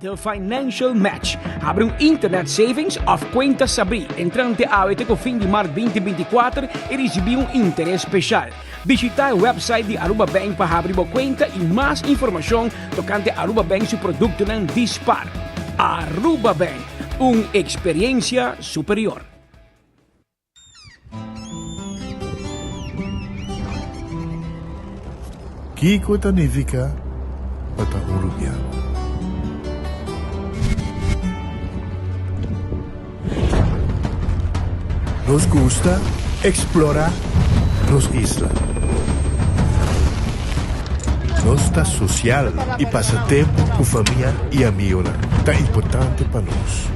The Financial Match. Habri un Internet Savings of Cuenta Sabri entrante awe te cu fin di maart 2024 y ricibi un interes special. Bishita e website di Aruba Bank pa habri bo cuenta y mas informacion tocante Aruba Bank su productonan di spar. Aruba Bank, un experiencia superior. Kiko ta nifiká pa ta un rubiano? Nos gusta eksplorá nos isla. Nos ta sosial i pasa tempu ku famia i amigonan ta importante pa nos.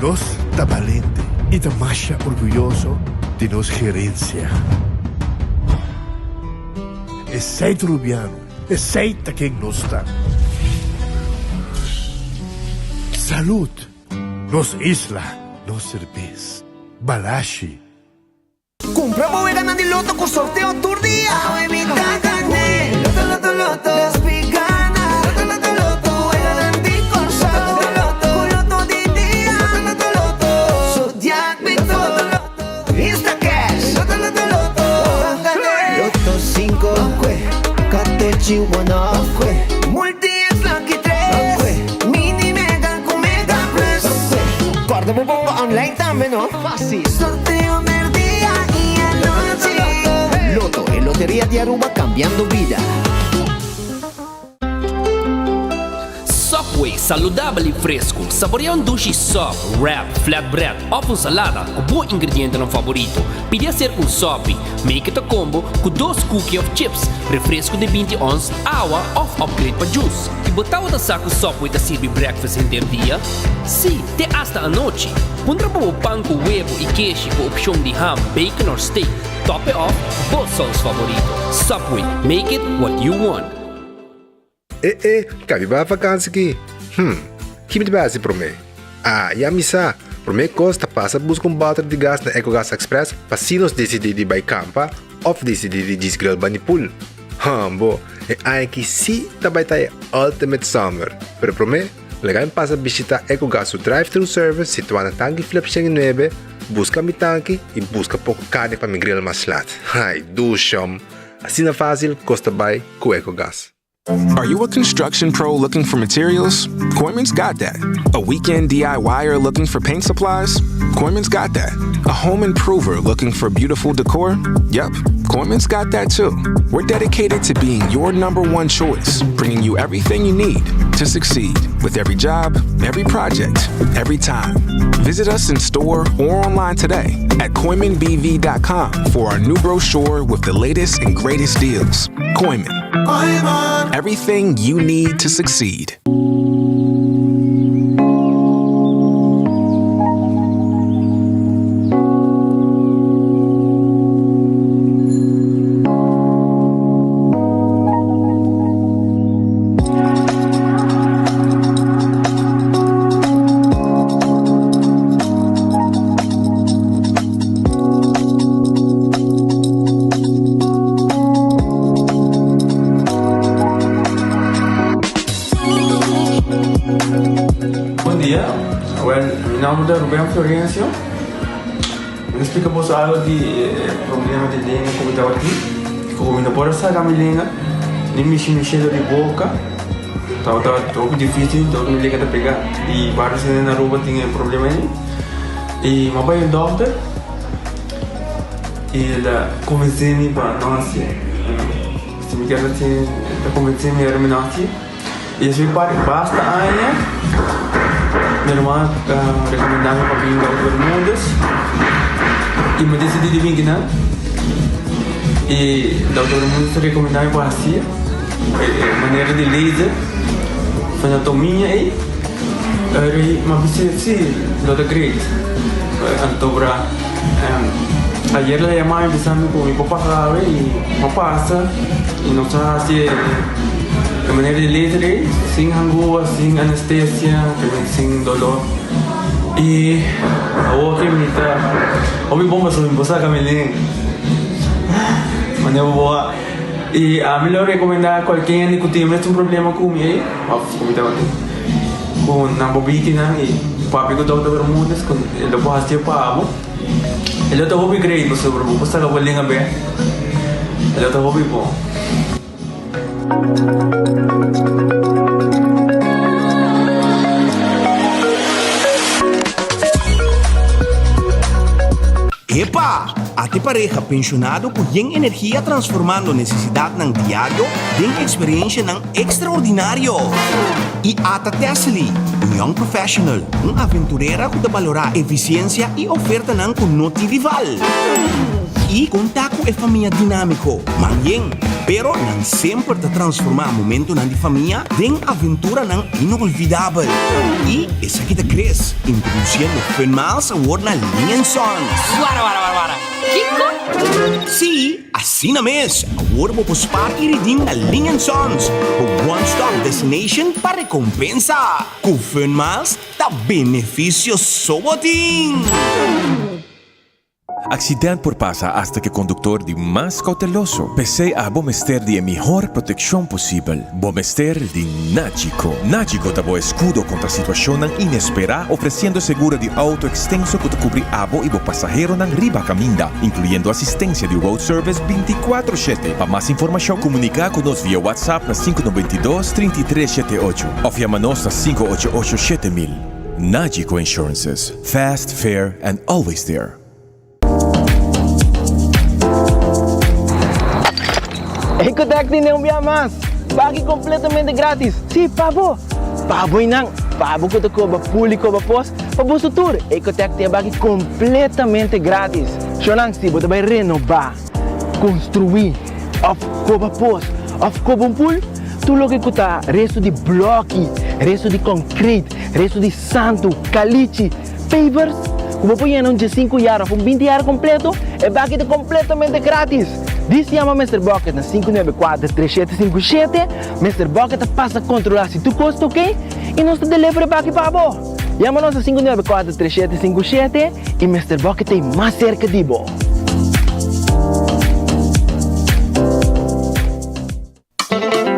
Nos ta balente i ta masha orguyoso di nos gerensia. Esei ta Rubiano, esei ta ken nos ta. Salud! Nos isla, nos serbes. Balashi. Cumpra bo weganan di loto cu sorteo tur dia. Awe mi ta gane. Loto, loto, loto. Despi gana. Loto, loto, loto. Weganan di Corsou. Loto, loto, Cu loto di dia. Loto, loto, loto. Zodiac Victor. Loto, loto, loto. Instacash. Loto, loto, loto. Ban gane. Loto cinco. Katochi one off. Multi X Lucky tres. Mini Mega cu Mega Plus. Corda bo pongo online tambe no. Fácil. Sorteo merdia y anochi. Lotto, e loteria di Aruba cambiando bida. Subway, saludabel y fresco. Saborea un dushi sub, wrap, flatbread of un salada cu bo ingredientenan favorito. Pidi hacer un sopi. Make it a combo cu dos cookie of chips, refresco di binti ons, awa of upgrade pa juice. Y bo tabata sa cu Subway ta sirbi breakfast henter dia? Sí, te hasta anochi. Puntra pa bo pan cu webo y keshi cu opcion di ham, bacon or steak. Top it off bo saus favorito. Subway, make it what you want. E e, kabi bai vakansi ki? Hm, ki mi ta bai hasi promé? Ah, ya mi sa! Promé kos ta pasa buska un bòter di gas na Ecogas Express pa si nos disidí di bai kampa òf disidí di djis grill bani pool. Hambo, e aña aki sí ta bai ta e ultimate summer! Pero promé, laga mi pasa bishitá Ecogas su drive-thru service situá na Tanki Flip 109, buska mi tanki i buska poko karni pa mi grill mas lat. Ai, dushom! Asina fásil kos ta bai ku Ecogas. Are you a construction pro looking for materials? Kooyman's got that. A weekend DIYer looking for paint supplies? Kooyman's got that. A home improver looking for beautiful decor? Yep, Kooyman's got that too. We're dedicated to being your number one choice, bringing you everything you need to succeed with every job, every project, every time. Visit us in store or online today at KoymanBV.com for our new brochure with the latest and greatest deals. Kooyman. Everything you need to succeed. Bon dia, well mi nomber ta Ruben Florencio. Mi ta splika boso algo di e problema di lenga ku mi tabatin. Ku mi no por a saka mi lenga ni mishi mi shelo di boka. Tabata hopi dificil, tabata mi lenga ta pega. I varios hende na Aruba tin e problema ei. I mi a bai un dokter i el a konvensé mi pa no hasié. Si mi kier hasié, el ta konvensé mi ora mi no hasié. I despues di basta aña mi ruman a rekomendá mi pa bin Dokter Bermudez i mi a disidí di bin kinan. I Dokter Bermudez a rekomendá mi pa hasié e manera di laser, anatomia ei. Eri m'a bisa si lo ta great. Anto bra ayer la yama mi bisa mi ku mi por pasa awe i m'a pasa i nos a hasi e manera di laser ei sin hangua, sin anestesia, sin dolor i awor ke mi ta hopi bon pasobra mi por saka mi lenga manera bo a. I ami lo rekomendá kualke hende ku tin mes un problema ku mi ei òf ku mi tabatin ku nan por biki nan i papia ku Dòkter Bermudez ku e lo por hasié pa bo. E lo ta hopi great pasobra bo por saka bo lenga bek. E lo ta hopi bon. Epa! Ate pareha penshonado ku yen energia transformando nesesidatnan diario den eksperenshanan ekstraordinario. I ata Tessely, un young professional, un aventurera ku ta balorá efisiensia i ofertanan ku no tin rival. I konta ku e famia dinámiko, man yen, pero nan semper ta transformá momentonan di famia den aventuranan inolvidabel. I esaki ta Chris, introdusiendo Fun Miles awor na Ling and Sons. Wara wara wara wara. Kiko? Sí, asina mes! Awor bo por spar i redeem na Ling and Sons, bo one stop destination pa rekompensa. Ku Fun Miles ta benefisio so bo tin! Accident por pasa hasta ke conductor di mas cauteloso. P'esey abo mester di e mihor proteccion posibel. Bo mester di Nagico. Nagico ta bo escudo contra situacionnan inespera, ofreciendo seguro di auto extenso cu ta cubri abo y bo pasaheronan riba caminda, incluyendo asistencia di road service binticuatro shete. Pa mas informacion, comunica cu nos via WhatsApp na 592 33 shete ocho of yama nos na 588 7000. Nagico Insurances. Fast, fair and always there. Ecotec tene un bia mas! Pagi completamente gratis! Si, pa bo! Pa bo y nan! Pa bo cu ta coba pul y coba pos, pa boso tur! Ecotec tin e baki completamente gratis! Shownan, si bo ta bay renoba, construi, of coba pos, of coba un pul, tur loke cu ta resto di bloki, resto di concrete, resto di Santu, kalichi, pavers, ku bo por yena un diesinku yar òf un binti yar kompleto, e baki ta kompletamente gratis! Dis yama Mister Bucket na 594 3757, Mister Bucket ta pasa kontrolá si tur kos ta oke i nos ta deliver e baki pa bo! Yama nos na 594 3757 i Mister Bucket ta ei mas serka di bo!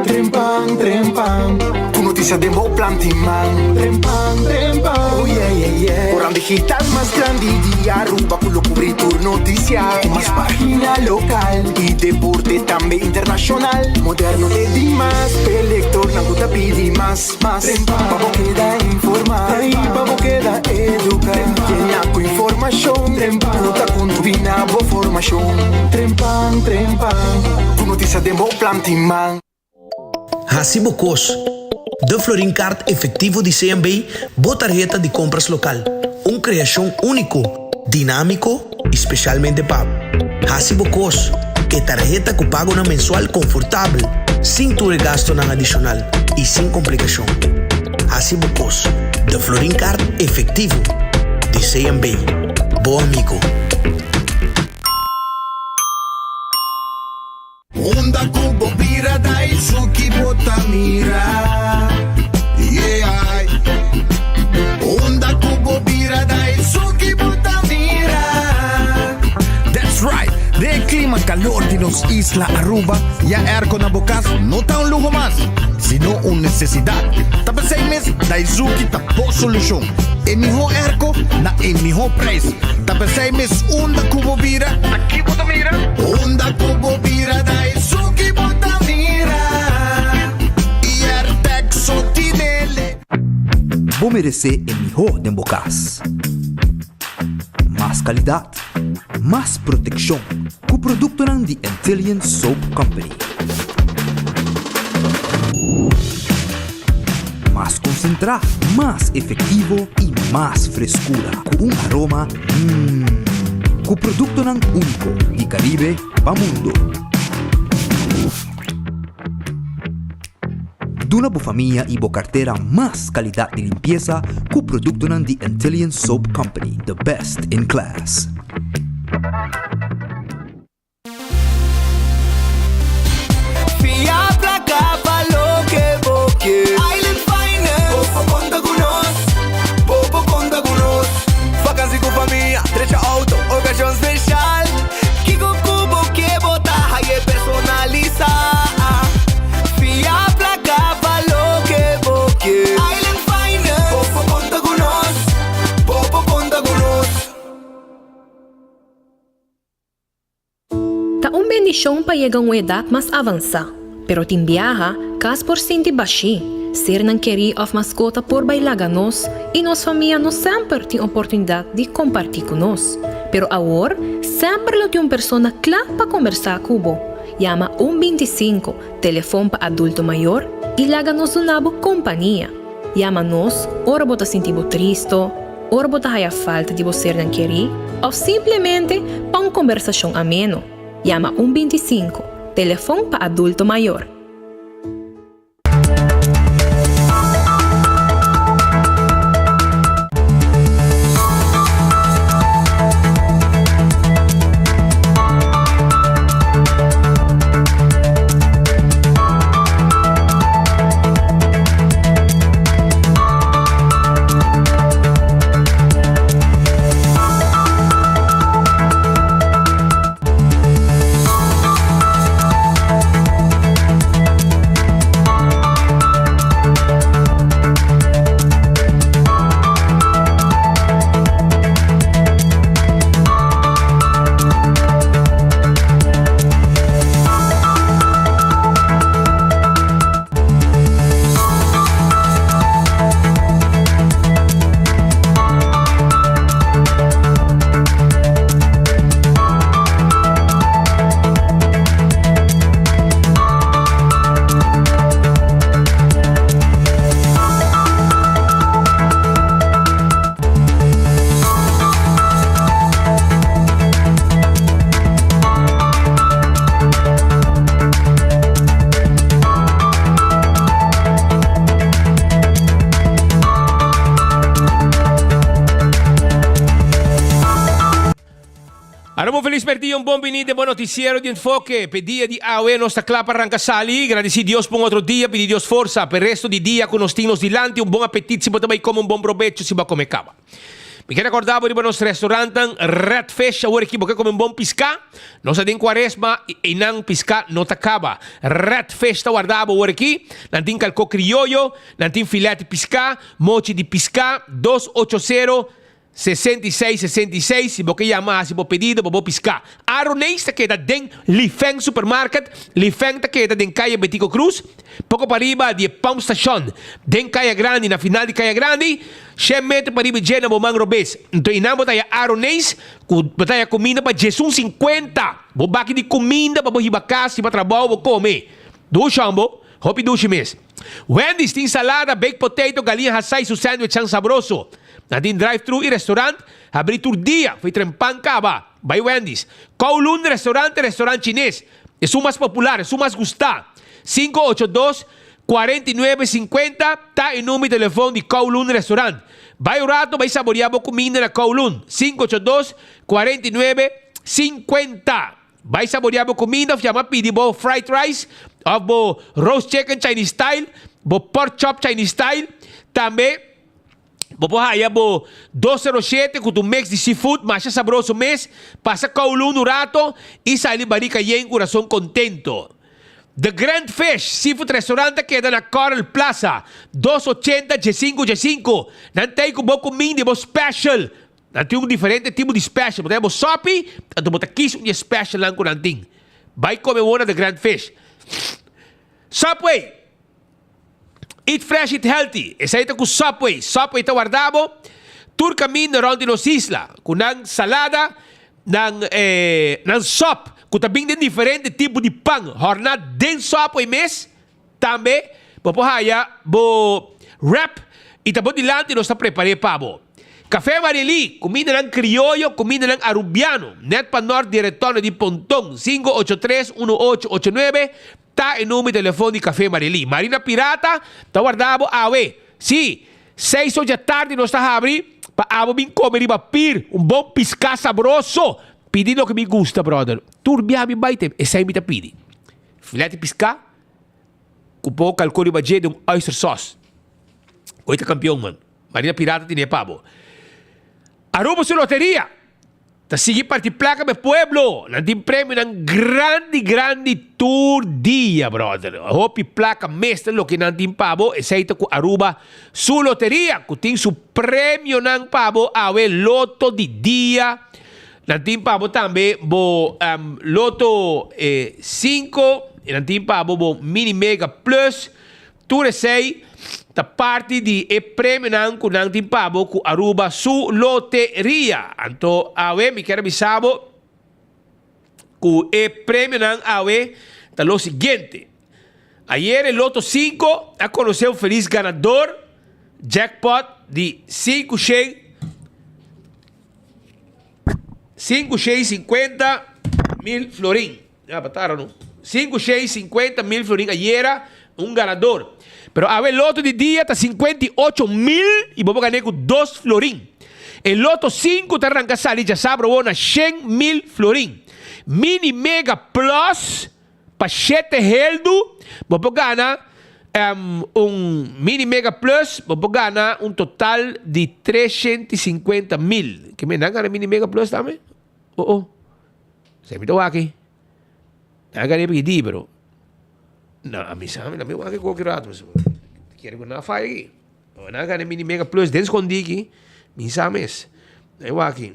Trempan, trempan, ku notisia den bo planti man. Trempan, trempan, oh yeah, yeah, yeah. Koran digital mas grandi di Aruba ku lo kubri tur notisia. Ku mas pagina lokal i deporte tambe internashonal. Moderno te dimas, p'e lektornan ku ta pidi mas, mas. Pa bo keda informa i pa bo keda eduka. Yena ku informashon ku ta kontribuí na bo formashon. Trempan, trempan. Ku notisia den bo planti man. Hasi bo kos. De Florin Card Efectivo di CMB, bo tarheta di compras local. Un creacion unico, dinamico y specialmente pa bo. Hasi bo kos. E tarheta cu pagonan mensual confortabel, sin tur e gastonan adicional y sin complicacion. Hasi bo kos. De Florin Card Efectivo di CMB. Bo amigo. Unda ku bo bira Daisuki bo ta mira Yeah Unda ku bo bira Daisuki bo ta mira That's right! Den e klima kalor di nos isla Aruba, ya airco na bo kas no ta un luho mas, sino un nesesidat. Ta p'esei mes Daizuki ta bo solushon. E mihó airco na e mihó prijs. Ta p'esei mes unda ku bo bira, ta ki bo ta mira? Unda ku bo bira, ta esun ki bo ta mira. I Airtag so tinele. Bo meresé e mihó den bo kas. Mas kalidat, mas protekshon ku produktonan di Antillian Soap Company. Mas konsentrá, mas efektivo i mas freskura ku un aroma mmm. Ku produktonan úniko di Karibe pa mundo. Duna bo famia i bo kartera mas kalidat di limpiesa ku produktonan di Antillian Soap Company, the best in class. Fia placa pa loke bo ke. Island Finance. Bo por conta cu nos. Bo por conta cu nos. Vakantie cu famia, drecha auto, ocasion special. Kico cu bo ke bo ta haye personalisa. bendishon pa yega un edat mas avansá, pero tin biaha, kas por sinti bashí, sernan kerí òf maskota por bai laga nos i nos famia no semper tin oportunidat di kompartí ku nos. Pero awor, semper lo tin un persona kla pa kombersá ku bo. Yama un 25, telefon pa adulto mayor, i laga nos duna bo kompania. Yama nos ora bo ta sinti bo tristo, ora bo ta haya falta di bo sernan kerí òf simplemente pa un kombersashon ameno. Yama un 25, telefon pa adulto mayor. Aruba un felis merdia, un bon bini den bo noticiero di Enfoke. P'e dia di awe nos ta kla pa ranka sali. Gradisi Dios pa un otro dia, pidi Dios forsa p'e resto di dia ku nos tin nos dilanti. Un bon apetit si bo ta bai kome, un bon probecho si bo a kome kaba. Mi ke rekorda bo riba nos restaurantnan Red Fish awor aki bo ke kome un bon piská. Nos ta den kuaresma i einan piská no ta kaba. Red Fish ta warda bo awor aki. Nan tin kalkó krioyo, nan tin filet di piská, mochi di piská, 280 66 66 si bo ke yama hasi bo pedido pa bo piská. Aroneis ta keda den Li Feng Supermarket. Li Feng ta keda den Kaya Betico Cruz, poko pariba di e Pump Station den Kaya Grandi na final di Kaya Grandi. Shen meter pariba dje na bo man robes. Nto einan bo ta haya aroneis ku bo ta haya kuminda pa djesun sinkuenta. Bo baki di kuminda pa bo hiba kas, hiba trabou, bo kome. Dushi hombo, hopi dushi mes. Wendy's tin salada, baked potato, galiña hasá i su sandwichnan sabroso. Nan tin drive-thru i restaurant habrí tur dia, fo'i trempan kaba. Bai Wendy's. Kowloon Restaurant e restaurant chines. Esun mas popular, esun mas gustá. 582 49 50 ta e number di telefon di Kowloon Restaurant. Bai un rato bai saboreá bo kuminda na Kowloon. 582 49 50. Bai saboreá bo kuminda òf yama pidi bo fried rice òf bo roast chicken Chinese style, bo pork chop Chinese style. Tambe bo por haya bo 207 ku ta un mix di seafood masha sabroso mes. Pasa Kowloon un rato i sali barika yen kurason kontento. The Grand Fish Seafood Restaurant ta keda na Coral Plaza, 280 diesinco diesinco. Nan ta ei ku bo kuminda i bo special. Nan tin un diferente tipo di special. Bo ta haya bo sopi, anto bo ta kis un di e specialnan ku nan tin. Bai kome wou na The Grand Fish. Subway! Eat fresh, eat healthy. Esei ta ku Subway. Subway ta warda bo tur kaminda rònt di nos isla ku nan salada, Nan e nan sòp ku ta bin den diferente tipo di pan hòrná den Subway mes. Tambe bo por haya bo wrap i ta bo dilanti nos ta prepar'é pa bo. Café Marilí, kumindanan krioyo, kumindanan arubiano, nèt pa nòrt di Retorno di Ponton, 583 1889 ta e number di telefòn di Café Marilí. Marina Pirata ta warda bo awe. Sí, Seis or dja tardi nos ta habri pa abo bin come riba pir un bon pisca sabroso. Pidi loke mi gusta brother. Tur bia mi bai te esey mi ta pidi. Filet di pisca cu poco calco riba dje den un oyster sauce. Hoy ta campeon man. Marina Pirata tine pa bo. Aruba su loteria. Ta sigui parti plaka pa e pueblo. Nan tin premionan grandi grandi tur dia brother. Hopi plaka mes ta loke nan tin pa bo. Esei ta ku Aruba su loteria ku tin su premionan pa bo awe loto di dia. Nan tin pa bo tambe bo Lotto 5 y nan tin pa bo bo Mini Mega Plus. Tur esey ta parti di e premionan cu nan tin pa bo cu Aruba su loteria. Anto awe mi kier a bisa bo cu e premionan awe ta lo siguiente. Ayer e Lotto 5 a conoce un feliz ganador jackpot di 5 550 mil florin. Ya, batara no. 550 mil florin ayera un ganador. Pero awe loto di dia ta 58 mil y bo por gané cu 2 florin. E loto 5 ta ranca sali djasabra awor na 100 mil florin. Mini Mega Plus Pa shete heldu bo por gana un Mini Mega Plus, bo por gana un total di 350 mil. Ke men nan gana Mini Mega Plus tambe? Oh oh. Esei mi ta wak aki. Nan a gana e di pero no, ami sa, mi wak aki koki rato. Kere ku nan a faya aki. Nan a gana Mini Mega Plus den skondi aki, mi sa mes. Nan e wak aki.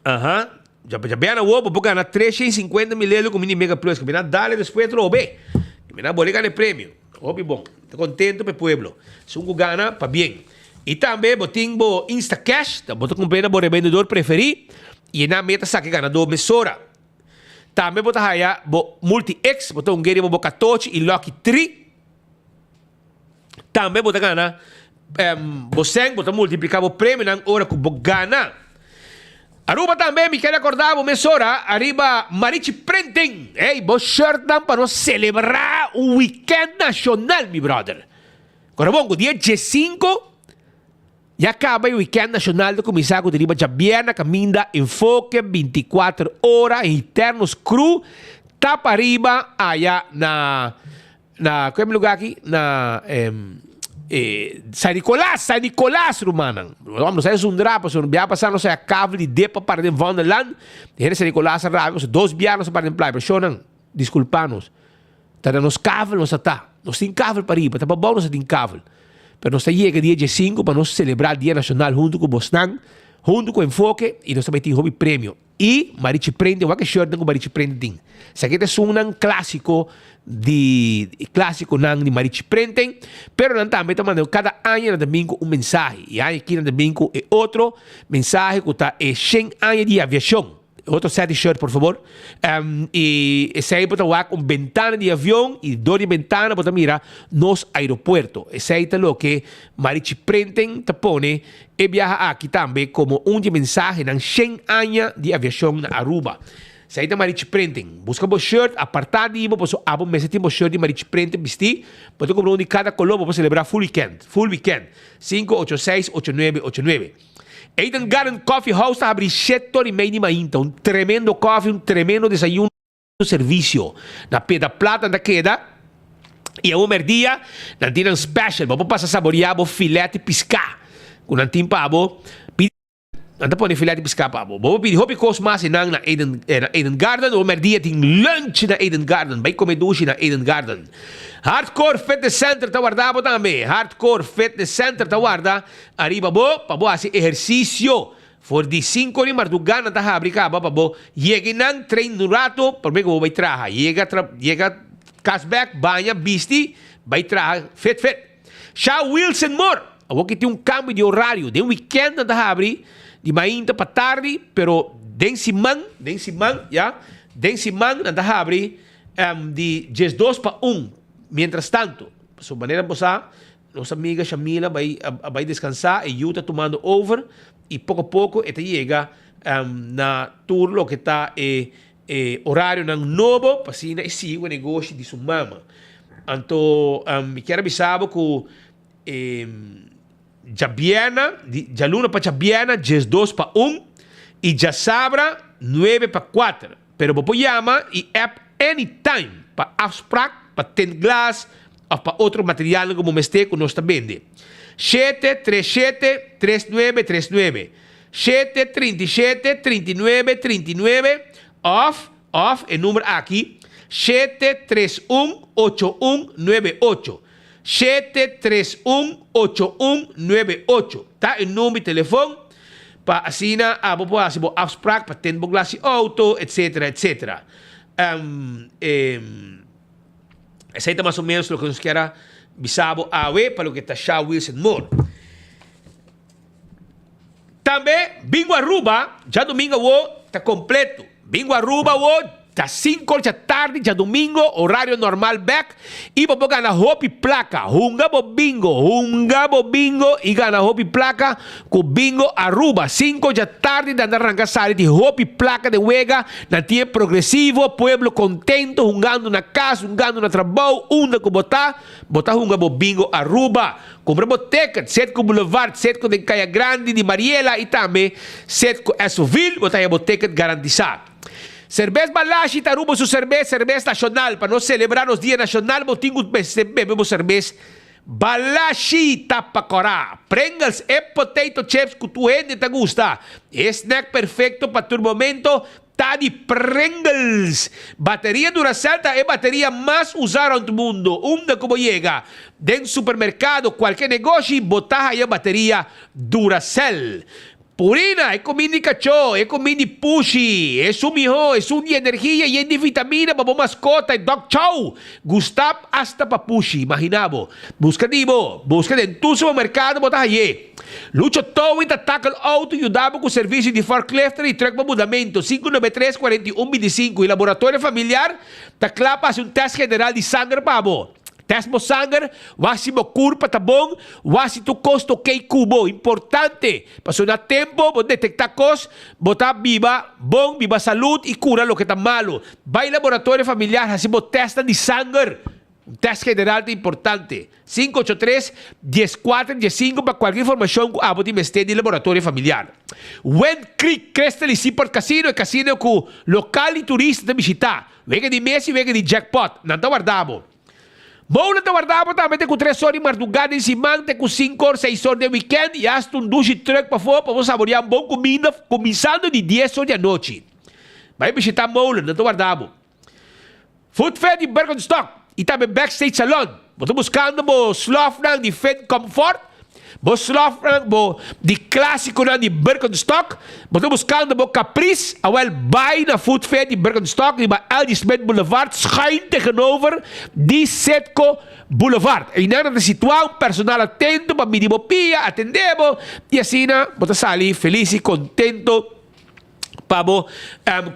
Aha. Djabiana awor bo por gana 350 mil euro ku Mini Mega Plus. Ku mi na dale despues trobe. Ku mi na bole gana e premio. Hopi bon. Ta contento pa e pueblo. Esun ku gana, pabien. I tambe bo tin bo Instacash. Ta bo ta kumpra na bo rebendedor preferi. I e nan meta saka e ganador mesora. Tambe bo ta haya bo Multi X. Bo ta hunga riba bo katochi i Lucky Tri. Tambe bo ta gana bo sèn, bo ta multipliká bo premionan ora ku bo gana. Aruba tambe mi ker rekordá bo mesora ariba Marichi Printing. Ey, bo shirtnan pa nos selebrá un weekend nashonal, mi brother. Kora bon ku dia diesinko ya kaba e weekend nashonal ta kuminsá ku ta riba djabièrnè kaminda Enfoke 24 ora Internos Crew ta pariba aya na Na kue mi lugar aki? Na San Nicolas, San Nicolas rumannan. Nos a zundra pasobra bia pasa nos a kavel di depa para den Wonderland. E hende San Nicolas a rabia pasobra dos bia nos a para den playa. Pero shownan, disculpa nos. Ta na nos kavel nos a ta. Nos tin kavel pariba, ta pabou nos a tin kavel. Pero nos ta yega dia diesinku pa nos celebra dia nacional hunto ku bosnan, hunto ku Enfoke y nos ta bai tin hopi premio. Y Marichi Prende, wak e shirtnan ku Marichi Prende tin. Esaki ta esunnan klasiko di klasiconan di Marichi Prenten, pero nan tambe ta manda kada aña nan ta bin ku un mensahe. Y aña aki nan ta bin ku e otro mensahe ku ta e shen aña di aviashon. E otro set di shirt por fabor. Y esei bo ta wak un bentana di avion y dor di e bentana bo ta mira nos aeropuerto. Esei ta loke Marichi Prenten ta pone E biaha aki tambe komo un di e mensahenan shen aña di aviashon na Aruba. Esei ta Marichi Printing. Buska bo shirt apartá di bo pasobra abo mester tin bo shirt di Marichi Printing bistí. Bo ta kumpra un di kada koló bo por selebrá full weekend. Full weekend. Sinku ocho seis ocho nuebe ocho nuebe. Eden Garden Coffee House ta habri shete ora i mei di mainta. Un tremendo kofi, un tremendo desayuno. Servicio na Peda Plata ta keda y awo merdia nan tin nan special bo por pasa saboria bo filet di pisca cu nan tin pa bo pidi nan ta pone filet di pisca pa bo bo por pidi hopi cos mas eynan na Eden na Eden Garden awo merdia tin lunch na Eden Garden bay come dushi na Eden Garden Hardcore Fitness Center ta warda bo tambe Hardcore Fitness Center ta warda ariba bo pa bo haci ehercicio For di sinku di mardugá nan ta habri kaba pa bo yega i nan train un rato promé ku bo bai traha. Yega tra yega kas bèk, baña, bisti, bai traha fet fet. Sha Wilson Moore, Awor ki tin un kambio di orario. Den wikènt nan ta habri di mainta pa tardi, pero den siman, den siman, ya, den siman nan ta habri di diesdos pa un. Miéntras tanto, pasobra manera bo sa, Nos amiga Shamila bai a bai descansá, e yu ta tumando over y poco poco e ta yega na tur loke ta e e orarionan nobo pa asina e sigui cu e negoshi di su mama. Anto mi kier a bisa bo cu e djabièrnè, di djaluna pa djabièrnè diesdos pa un y djasabra nuebe pa kuater. Pero bo por yama y app anytime pa afspraak, pa tint glas of pa otro materialnan ku bo mester ku nos ta bende. Shete tres shete tres nuebe tres nuebe, shete 37 39 39 of of e number aki shete tres un ocho un nuebe ocho, shete tres un ocho un nuebe ocho ta e number di telefon. Pa asina abo por hasi bo afspraak pa tende bo glas di auto, etcetera, etcetera. Esei ta mas o menos loke nos kier a bisa bo awe pa loke ta Sha Wilson Moore. Tambe Bingo Aruba djadumingo awo ta completo. Bingo Aruba awo ta cinco or dja tardi djadumingo, horario normal bek, y bo por gana hopi placa. Hunga bo bingo, hunga bo bingo y gana hopi placa cu Bingo Aruba. Cinco dja tardi nan ta ranca sali di hopi placa den wega, nan tin e progresivo, pueblo contento hungando na cas, hungando na trabou, unda cu bo ta, bo ta hunga bo Bingo Aruba. Kumpra bo ticket, Setco Boulevard, Setco den Kaya Grandi di Mariela y tambe Setco Esoville, bo ta haya bo ticket garantisa. Serbes Balashi ta Aruba su serbes, serbes nacional. Pa nos celebra nos dia nacional bo tin cu bebe bo serbes Balashi tapa cora. Pringles e potato chips cu tur hende ta gusta. E snack perfecto pa tur momento Ta di Pringles. Bateria Duracell ta e bateria mas usa rond mundo. Unda cu bo yega, den supermercado, cualke negoshi, bo ta haya bateria Duracell. Purina, e cuminda di cachó, e cuminda di pushi, esun miho, esun di energia yen di vitamina pa bo mascota, e dog chow. Gusta hasta pa pushi, imagina bo. Busca di bo, busca den tur supermercado bo ta haye. Lucho Towing ta tackle auto yuda bo cu servicio di forklifter y truck pa mudamento, 593 41 25 y Laboratorio Familiar ta cla pa haci un test general di sanger pa bo. Test bo sanger, wak si bo curpa ta bon, wak si tur cos ta ok cu bo. Importante, pasobra na tempo bo detecta cos, bo ta biba bon, biba salud y cura loke ta malo. Bay Laboratorio Familiar haci bo testnan di sanger. Un test general ta importante. 583 14 15 pa cualkier informacion cu abo tin mester di Laboratorio Familiar. Wind Creek Crystal y Seaport Casino e casino cu local y turista ta bishita. Wega di mesa y wega di jackpot. Nan ta warda bo. Molen ta warda bo tambe te cu tres or di marduga den siman te cu cinco or seis or den weekend y hasta un dushi truck pafo pa bo saborea un bon cuminda cuminsando di dies or di anochi. Bay bishita Molen, nan ta warda bo. Food Fair di Birkenstock y tambe Backstage Salon. Bo ta buscando bo slofnan di Fit Comfort, bo slofnan bo di clasiconan di Birkenstock, bo ta buscando bo Caprice, awel bay na Food Fair di Birkenstock riba LG Smith Boulevard schuin tegenover di Citgo Boulevard. Eynan nan ta situa un personal atento pa midi bo pia, atende bo y asina bo ta sali feliz y contento. pa bo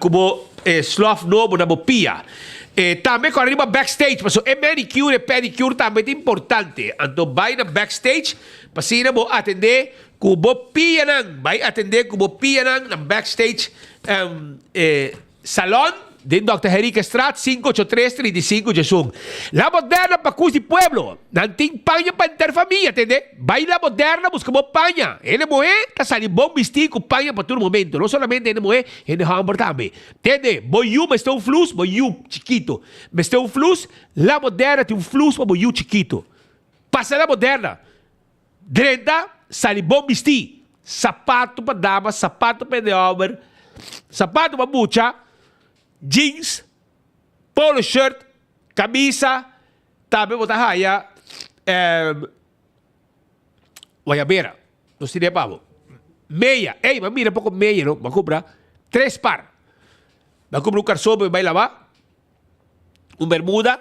ku bo slof nobo na bo pia. Tambe kòrda riba backstage pasobra e manicure e pedicure tambe ta importante. Anto bai na backstage pa asina bo atendé ku bo pianan. Bai atendé ku bo pianan na backstage salon. Den Dòkter Henriquezstraat, sinku ocho tres, 35 Djesun. La Moderna pa kus di pueblo. Nan tin paña pa henter famia, tende? Bai La Moderna buska bo paña. Hende muhé ta sali bon bistí ku paña pa tur momento. No solamente hende muhé, hende hòmber tambe. Tende, bo yu mester un flus, bo yu chikito mester un flus, La Moderna tin un flus pa bo yu chikito. Pasa La Moderna. Drenta, sali bon bistí. Sapato pa dama, sapato pa hende hòmber, sapato pa mucha, jeans, polo shirt, kamisa, tambe bo ta haya wayabera, nos tine pa bo. Meya, ey, bo a mira poko meya no, bo a kumpra tres par. Bo a kumpra un karson pa mi bai laba. un bermuda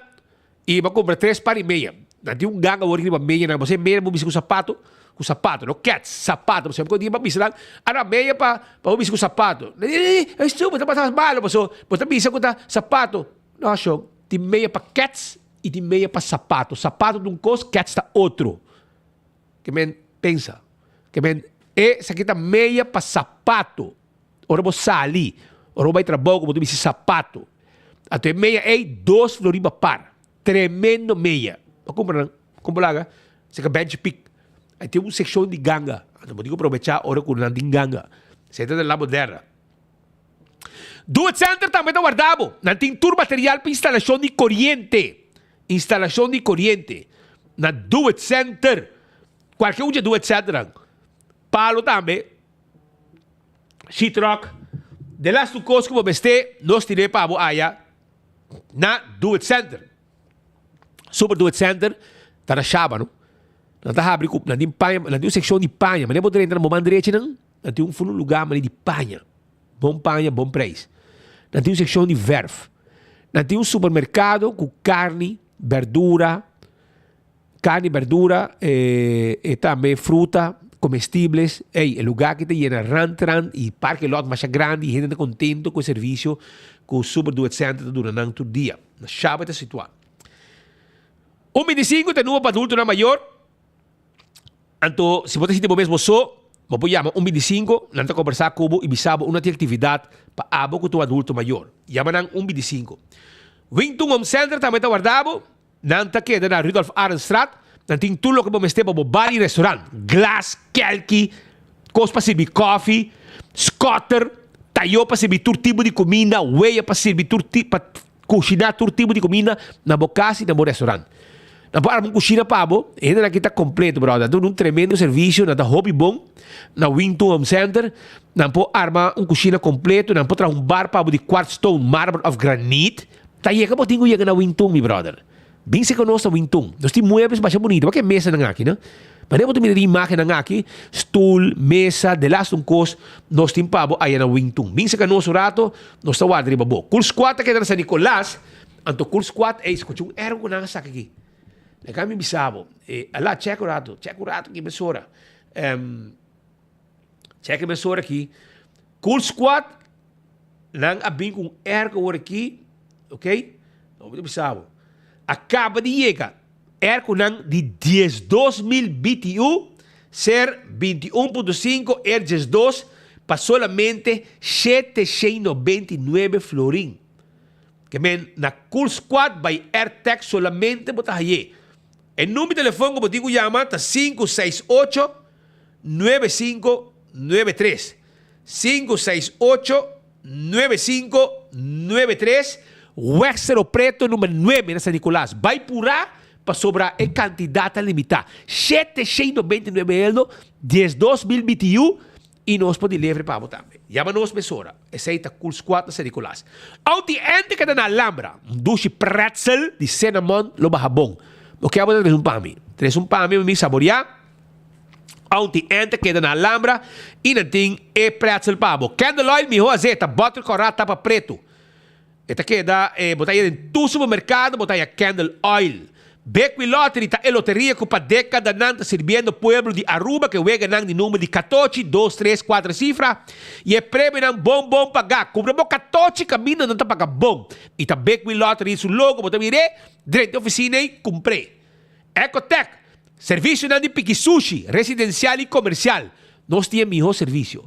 y bo a cumpra tres par y meya. Nan tin un ganga awor riba meya nan. Bo sa meya bo bisa cu sapato, cu sapato, no kets, sapato. Bo sa cu dia bo bisa nan, ana meya pa pa bo bisa cu sapato. Nan di, eh, estu bo ta pasa malo paso bo ta bisa cu ta sapato. No shon, tin meya pa kets y tin meya pa sapato. Sapato ta un cos, kets ta otro. Ke men pensa. Ke men e esaki ta meya pa sapato. Ora bo sali, ora bo bai trabou ku bo ta bisti sapato. Anto e meya ei dos flor riba par. Tremendo meya. Bo kumpra nan, kon bo laga? Seka Bench Pick. Ai tin un sekshon di ganga. Anto bo tin ku probechá ora ku nan tin ganga. Esei ta den La Moderna. Do It Center tambe ta warda bo. Nan tin tur material pa instalashon di koriente. Instalashon di koriente na Do It Center. Kualke un dje Do It Centernan. Palo tambe. Sheetrock, de lastu kos ku bo mester, nos tine pa bo aya na Do It Center. Super Do It Center ta na Shaba, no? Nan ta habri ku, nan tin paña, nan tin un sekshon di paña. Manera bo drenta nan bo man drechi nan, Nan tin un ful un lugá manera di paña. Bon paña, bon prijs. Nan tin un sekshon di verf. Nan tin un supermerkado ku karni, berdura, karni, berdura, e tambe fruta, comestibles. Ey, e lugá aki ta yena rant rant i parke lot masha grandi i hende ta kontento ku e servisio ku Super Do It Center ta duna nan tur dia. Na Shaba e ta situá. Un 25 ta numa pa adultonan mayor. Anto, si bo ta sinti bo mes bo so, bo por yama un 25, nan ta kombersá ku bo i bisa bo unda tin aktividat pa abo ku ta un adulto mayor. Yama nan un 25. Wington Home Center tambe ta warda bo. Nan ta keda na Rudolf Arendstraat. Nan tin tur loke bo mester pa bo bar i restaurant, glas, kelki, kos pa sirbi kòfi, skòter, tayó pa sirbi tur tipo di kuminda, weya pa sirbi tur ti pa kushiná tur tipo di kuminda na bo kas i na bo restaurant. Nan por arma un kushina pa bo. E hendenan aki ta kompleto, bròder. Nan ta duna un tremendo servisio, nan ta hopi bon na Wington Home Center. Nan por arma un kushina kompleto, nan por traha un bar pa bo di quartz stone, marmer òf granit. Ta yega bo tin ku yega na Wington, mi brother. Bin seka nos na Wington. Nos tin muebles masha bunita. Wak e mesanan aki, no? Manera bo ta mira di imagennan aki, stul, mesa, delaste un kos, nos tin pa bo aya na Wington. Bin seka nos un rato, nos ta warda riba bo. Cool Squad ta keda na San Nicolas, anto Cool Squad, ey, skucha un ergo ku nan a saka aki. Laga mi bisa bo. E, ala, chek un rato, chek un rato aki mesora. Um, chek mesora aki. Cool Squad, Nan a bin ku un airco awor aki, ok? No mi ta bisa bo. A kaba di yega airconan di 12,000 BTU, ser 21.5 air 12 pa solamente 799 florin. Ke men na Cool Squad by Airtech solamente bo ta haye. E number di telefon ku bo tin ku yama ta 568 9593. 568 9593, Weg Cerro Preto number 9 na San Nicolas. Bai purá pasobra e kantidat ta limitá. 799 eldo, 12,000 BTU i nos por delivery pa bo tambe. Yama nos mesora. Esei ta Cool Squad na San Nicolas. Outi ente keda na Alhambra, un dushi pretzel di cinnamon lo baha bon. Bo ke abo ta trese un pa mi? Trese un pa mi, mi saboriá. Aunti en ta keda na Alhambra y nan tin e pretzel pa bo. Candle oil miho azeta, boter cora tapa preto. E ta keda, e bo ta haya den tur supermercado bo ta haya candle oil. Bequi Lottery ta e loteria cu pa decadanan ta sirbiendo pueblo di Aruba cu e weganan di number di catochi, dos, tres, cuater cifra y e premionan bon bon paga. Cumpra bo catochi caminda nan ta paga bon. Y ta Bequi Lottery su logo bo ta mir'e drenta e oficina y cumpr'e. Ecotec, Servisionan di piki sushi, residensial i komersial. Nos tin e mihó servisio.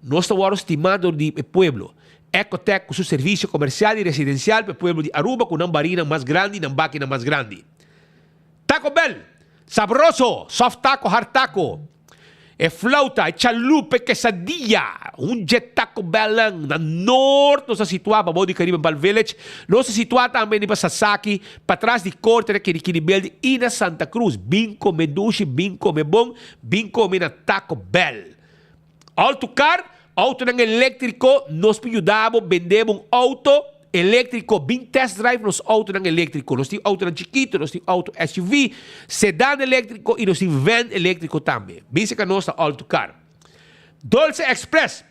Nos ta wòrdu stimá dor di e pueblo. Ecotec ku su servisio komersial i residensial pa e pueblo di Aruba ku nan barinan mas grandi i nan bakinan mas grandi. Taco Bell, Sabroso! Soft taco, hard taco. E flauta, e chalupa, e quesadilla, un dje Taco Bellnan na Noord nos ta situá pabou di Caribbean Palm Village. Nos ta situá tambe riba Sasaki, patras di Corte na Kirikiri Building i na Santa Cruz. Bin come dushi, bin come bon, bin come na Taco Bell. All to Car, autonan eléctrico, nos por yuda bo bende bo un auto. Eléktriko, bin test drive nos outonan eléktriko. Nos tin outonan chikitu, nos tin outo SUV, sedan eléktriko i nos tin van eléktriko tambe. Bin serka nos na All To Car. Dolce Express,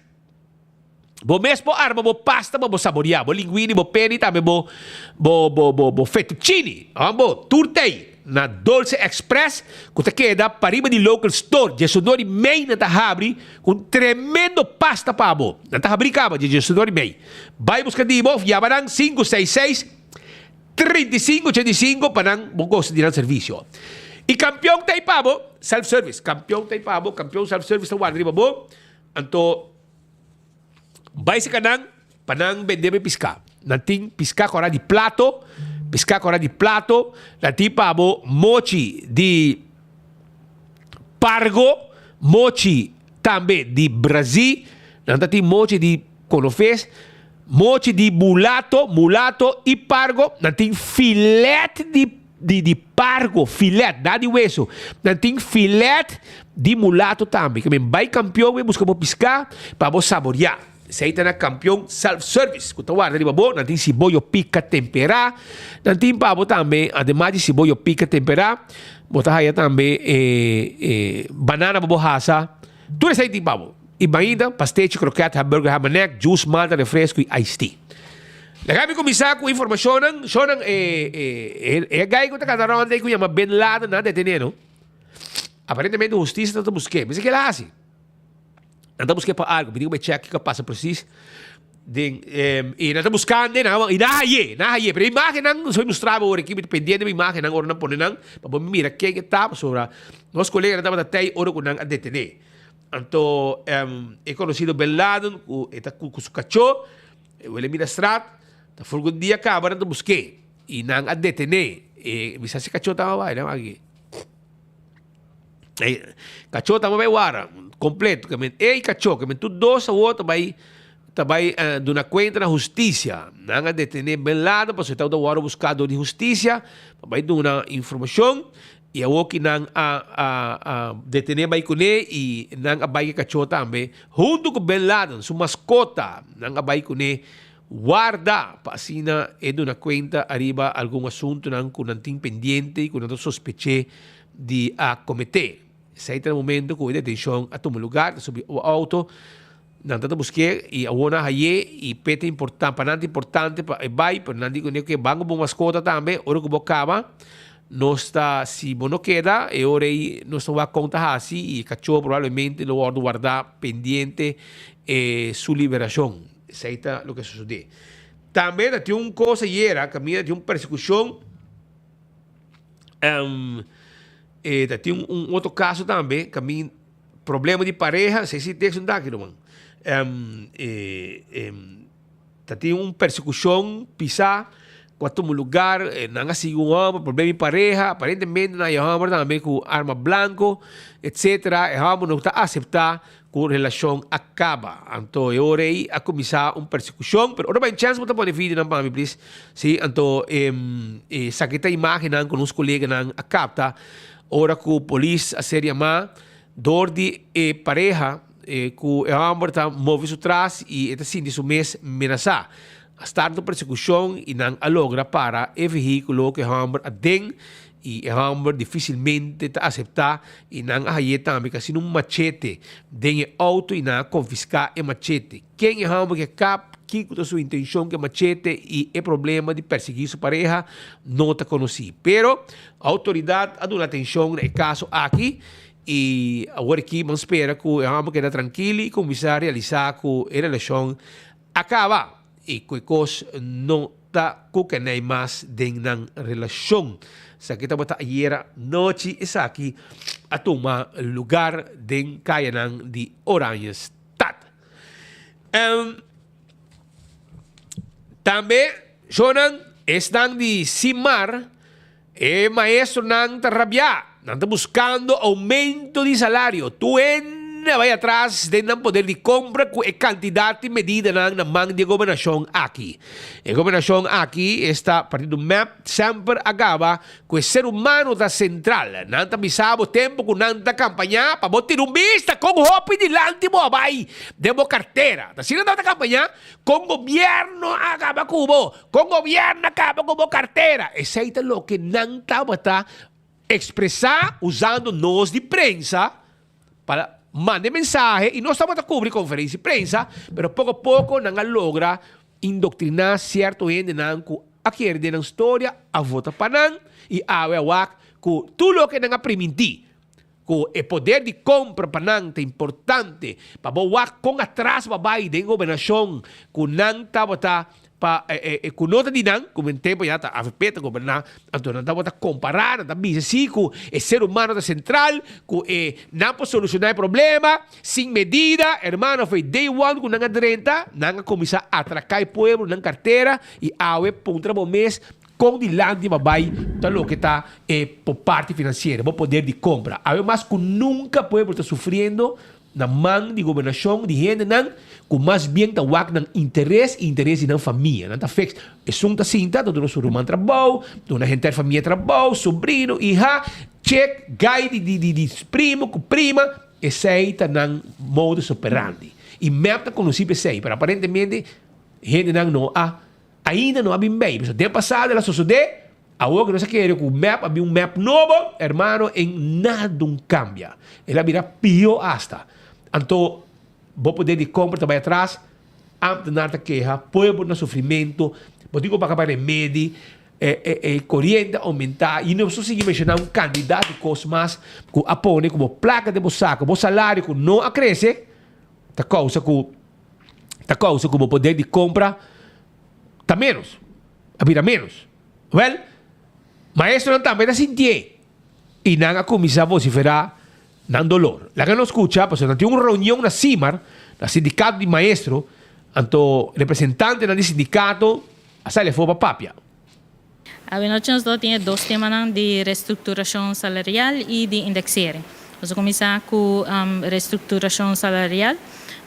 Bo mes por arma bo pasta pa bo saboreá, bo linguini, bo peni, tambe bo bo bo bo bo fettuccini. Amo, tur t'ei na Dolce Express ku ta keda pariba di Local Store. Djesundor i mei nan ta habri ku un tremendo pasta pa bo. Nan ta habri kaba dje djesundor i mei. Bai buska di bo of yama nan 566 35 85 pa nan bo gosa di nan servisio. I Kampion ta ei pa bo, self service. Kampion ta ei pa bo, Kampion self service ta warda riba bo. Anto bai seka nan pa nan bende bo e piská. Nan tin piská kòrá di plato, piská kòrá di plato, nan tin pa bo mochi di pargo, mochi tambe di Brazil, nan ta tin mochi di konofes, mochi di mulato, mulato i pargo, nan tin filet di di di pargo, filet, na di weso, nan tin filet di mulato tambe. Ke men bai Kampion bai buska bo piská pa bo saboreá. Esei ta na Kampion Self Service ku ta warda riba bo. Nan tin siboyo pika temperá, nan tin pa bo tambe, ademas di siboyo pika temperá, bo ta haya tambe e e banana pa bo hasa. Tur esei tin pa bo. I mainta, pastechi, kroket, hamburger, hamanek, juice, malta, refresco i iced tea. Laga mi kuminsá ku informashonnan. Shonnan, e e e guy ku ta kanta rònt ei ku yama Bin Laden nan a detené no. Aparentemente hustisia ta busk'é. Mester ke el a hasi. Nan ta busk'é pa algu. Mi tin ku bai chèk kiko a pasa presis den i nan ta buskando nan i nan a hay'é, nan a hay'é. Pero e imágennan nos a bai mustra bo ora aki, mi ta pendiente pa imágennan ora nan pone nan pa bo mira ken e ta pasobra nos koleganan tabata tei ora ku nan a detené. Anto e konosido Bin Laden ku e ta ku su kachó e wele mira strat ta for ku dia kaba nan ta busk'é i nan a detené e mi sa si kachó tabata bai nan aki. E kachó ta bai wara kompleto ke men e i kachó ke men tur dos awor ta bai ta bai duna kuenta na hustisia. Nan a detené Bin Laden pasobra e tabata wòrdu buská dor di hustisia pa bai duna informashon i awor ki nan a a a detené bai kuné i nan a bai ku e kachó tambe huntu ku Bin Laden su maskota nan a bai kuné warda pa asina e duna kuenta ariba algun asuntunan ku nan tin pendiente i ku nan ta sospeché di a kometé. Esei ta na momento ku e detenshon a tuma lugar, ta subi un outo, nan ta ta busk'é i awor nan a hay'é i p'e ta importan, pa nan ta importante pa e bai, pero nan di kuné ku e ban ku bo maskota tambe, ora ku bo kaba nos ta, si bo no keda e ora ei nos ta wak kon ta hasi i e kachó probablemente lo wòrdu wardá pendiente e su liberashon. Esei ta loke a sosodé. Tambe ta tin un kos ayera kaminda tin un persekushon, e ta tin un otro kaso tambe kaminda problema di pareha, esei si teksto no ta aki ruman, ta tin un persekushon pisá ku a tuma lugar, nan a sigui un hòmber, problema di pareha, aparentemente nan haña e hòmber tambe ku arma blanko, etsetera, e hòmber no ta aseptá Ku relashon a kaba. Anto e ora ei a kuminsá un persekushon, pero ora bai chèns bo ta pone videonan pa mi plis. Sí, anto esaki ta imágennan ku nos koleganan a kapta ora ku polis a ser yamá dor di e pareha ku e hòmber ta move su tras i e ta sinti su mes menasá. A start un persekushon i nan a logra para e vehíkulo ku e hòmber a den I e hòmber difísilmente ta aseptá i nan a hay'é tambe kasina un machete den e outo i nan a konfiská e machete. Ken e hòmber ke kap, kiko ta su intenshon ku e machete i e problema di persiguí su pareha no ta konosí. Pero outoridat a duna atenshon na e kaso aki i awor aki ban spera ku e hòmber keda trankil i kuminsá realisá ku e relashon a kaba i ku e kos no ta ku kenei mas den nan relashon. Esaki tabata ayera nochi esaki a tuma lugar den kayanan di Oranjestad. Tambe shownan esnan di Simar E maestronan ta rabiá, nan ta buskando oumento di salario. Tur hende a bai atras den nan poder di kompra ku e kantidat di medidanan na man di e gobernashon aki. E gobernashon aki, esta partido mep, semper a gaba ku e ser humano ta sentral. Nan ta bisa bo tempu ku nan ta kampañá pa bo tira un bista kon hopi dilanti bo a bai den bo kartera. Ta asina nan ta kampañá kon gobierno a gaba ku bo. Kon gobierno a kaba ku bo kartera? Esei ta loke nan tabata ekspresá usando nos di prensa pa manda e mensahe i nos tabata kubri konferensia di prensa, pero poko poko nan a logra indoktriná sierto hendenan ku a kere den nan storia a vota pa nan i awe a wak ku tur loke nan a primintí Ku e poder di kompra pa nan ta importante pa bo wak kon atras bo a bai den gobernashon ku nan tabata pa ku no ta di nan, ku men tempu ya ta avp ta goberná, anto nan tabata kompará, nan ta bisa si ku e ser humano ta sentral, ku e nan por solushoná e problema sin medida, hermano for e day one ku nan a drenta nan a kuminsá atraká e pueblo nan kartera i awe puntra bo mes Kon dilanti bo bai ta loke ta e bo parti finansiero, bo poder di kompra. Awe mas ku nunka pueblo ta sufriendo na man di gobernashon di hendenan ku mas bien ta wak nan interes i interes di nan famia. Nan ta fix. Esun ta sinta ta duna su ruman trabou, duna henter famia trabou, sobrino, iha, chek, gai di di di primo ku prima. Esei ta nan modus operandi. I mep ta konosí pa esei, pero aparentemente hendenan no a. Ainda no a bin bay, pasobra den pasado el a sosode, awor ku nos a kere ku mep a bin un mep nobo, hermano, en nada un cambia. El a bira pio hasta. Anto, Bo poder di compra ta bay atras, ambtenaar ta keha, pueblo na sufrimento, bo tin cu paga pa remedi, e e e coriente a aumenta y nos ta sigui menciona un cantidad di cos mas cu a pone cu bo placa den bo saco, bo salario cu no a crece ta causa cu ta causa cu bo poder di compra ta menos, a bira menos. Wel, maestronan tambe ta sintié y nan a cuminsa vocifera nan dolor. Laga nos scucha pasobra nan tin un reunion na Simar, na sindicato di maestro, anto representantenan di sindicato a sali afó pa papia. Awenochi nos lo tin e dos temanan di restructuracion salarial y di indexering. Nos a cuminsa cu restructuracion salarial.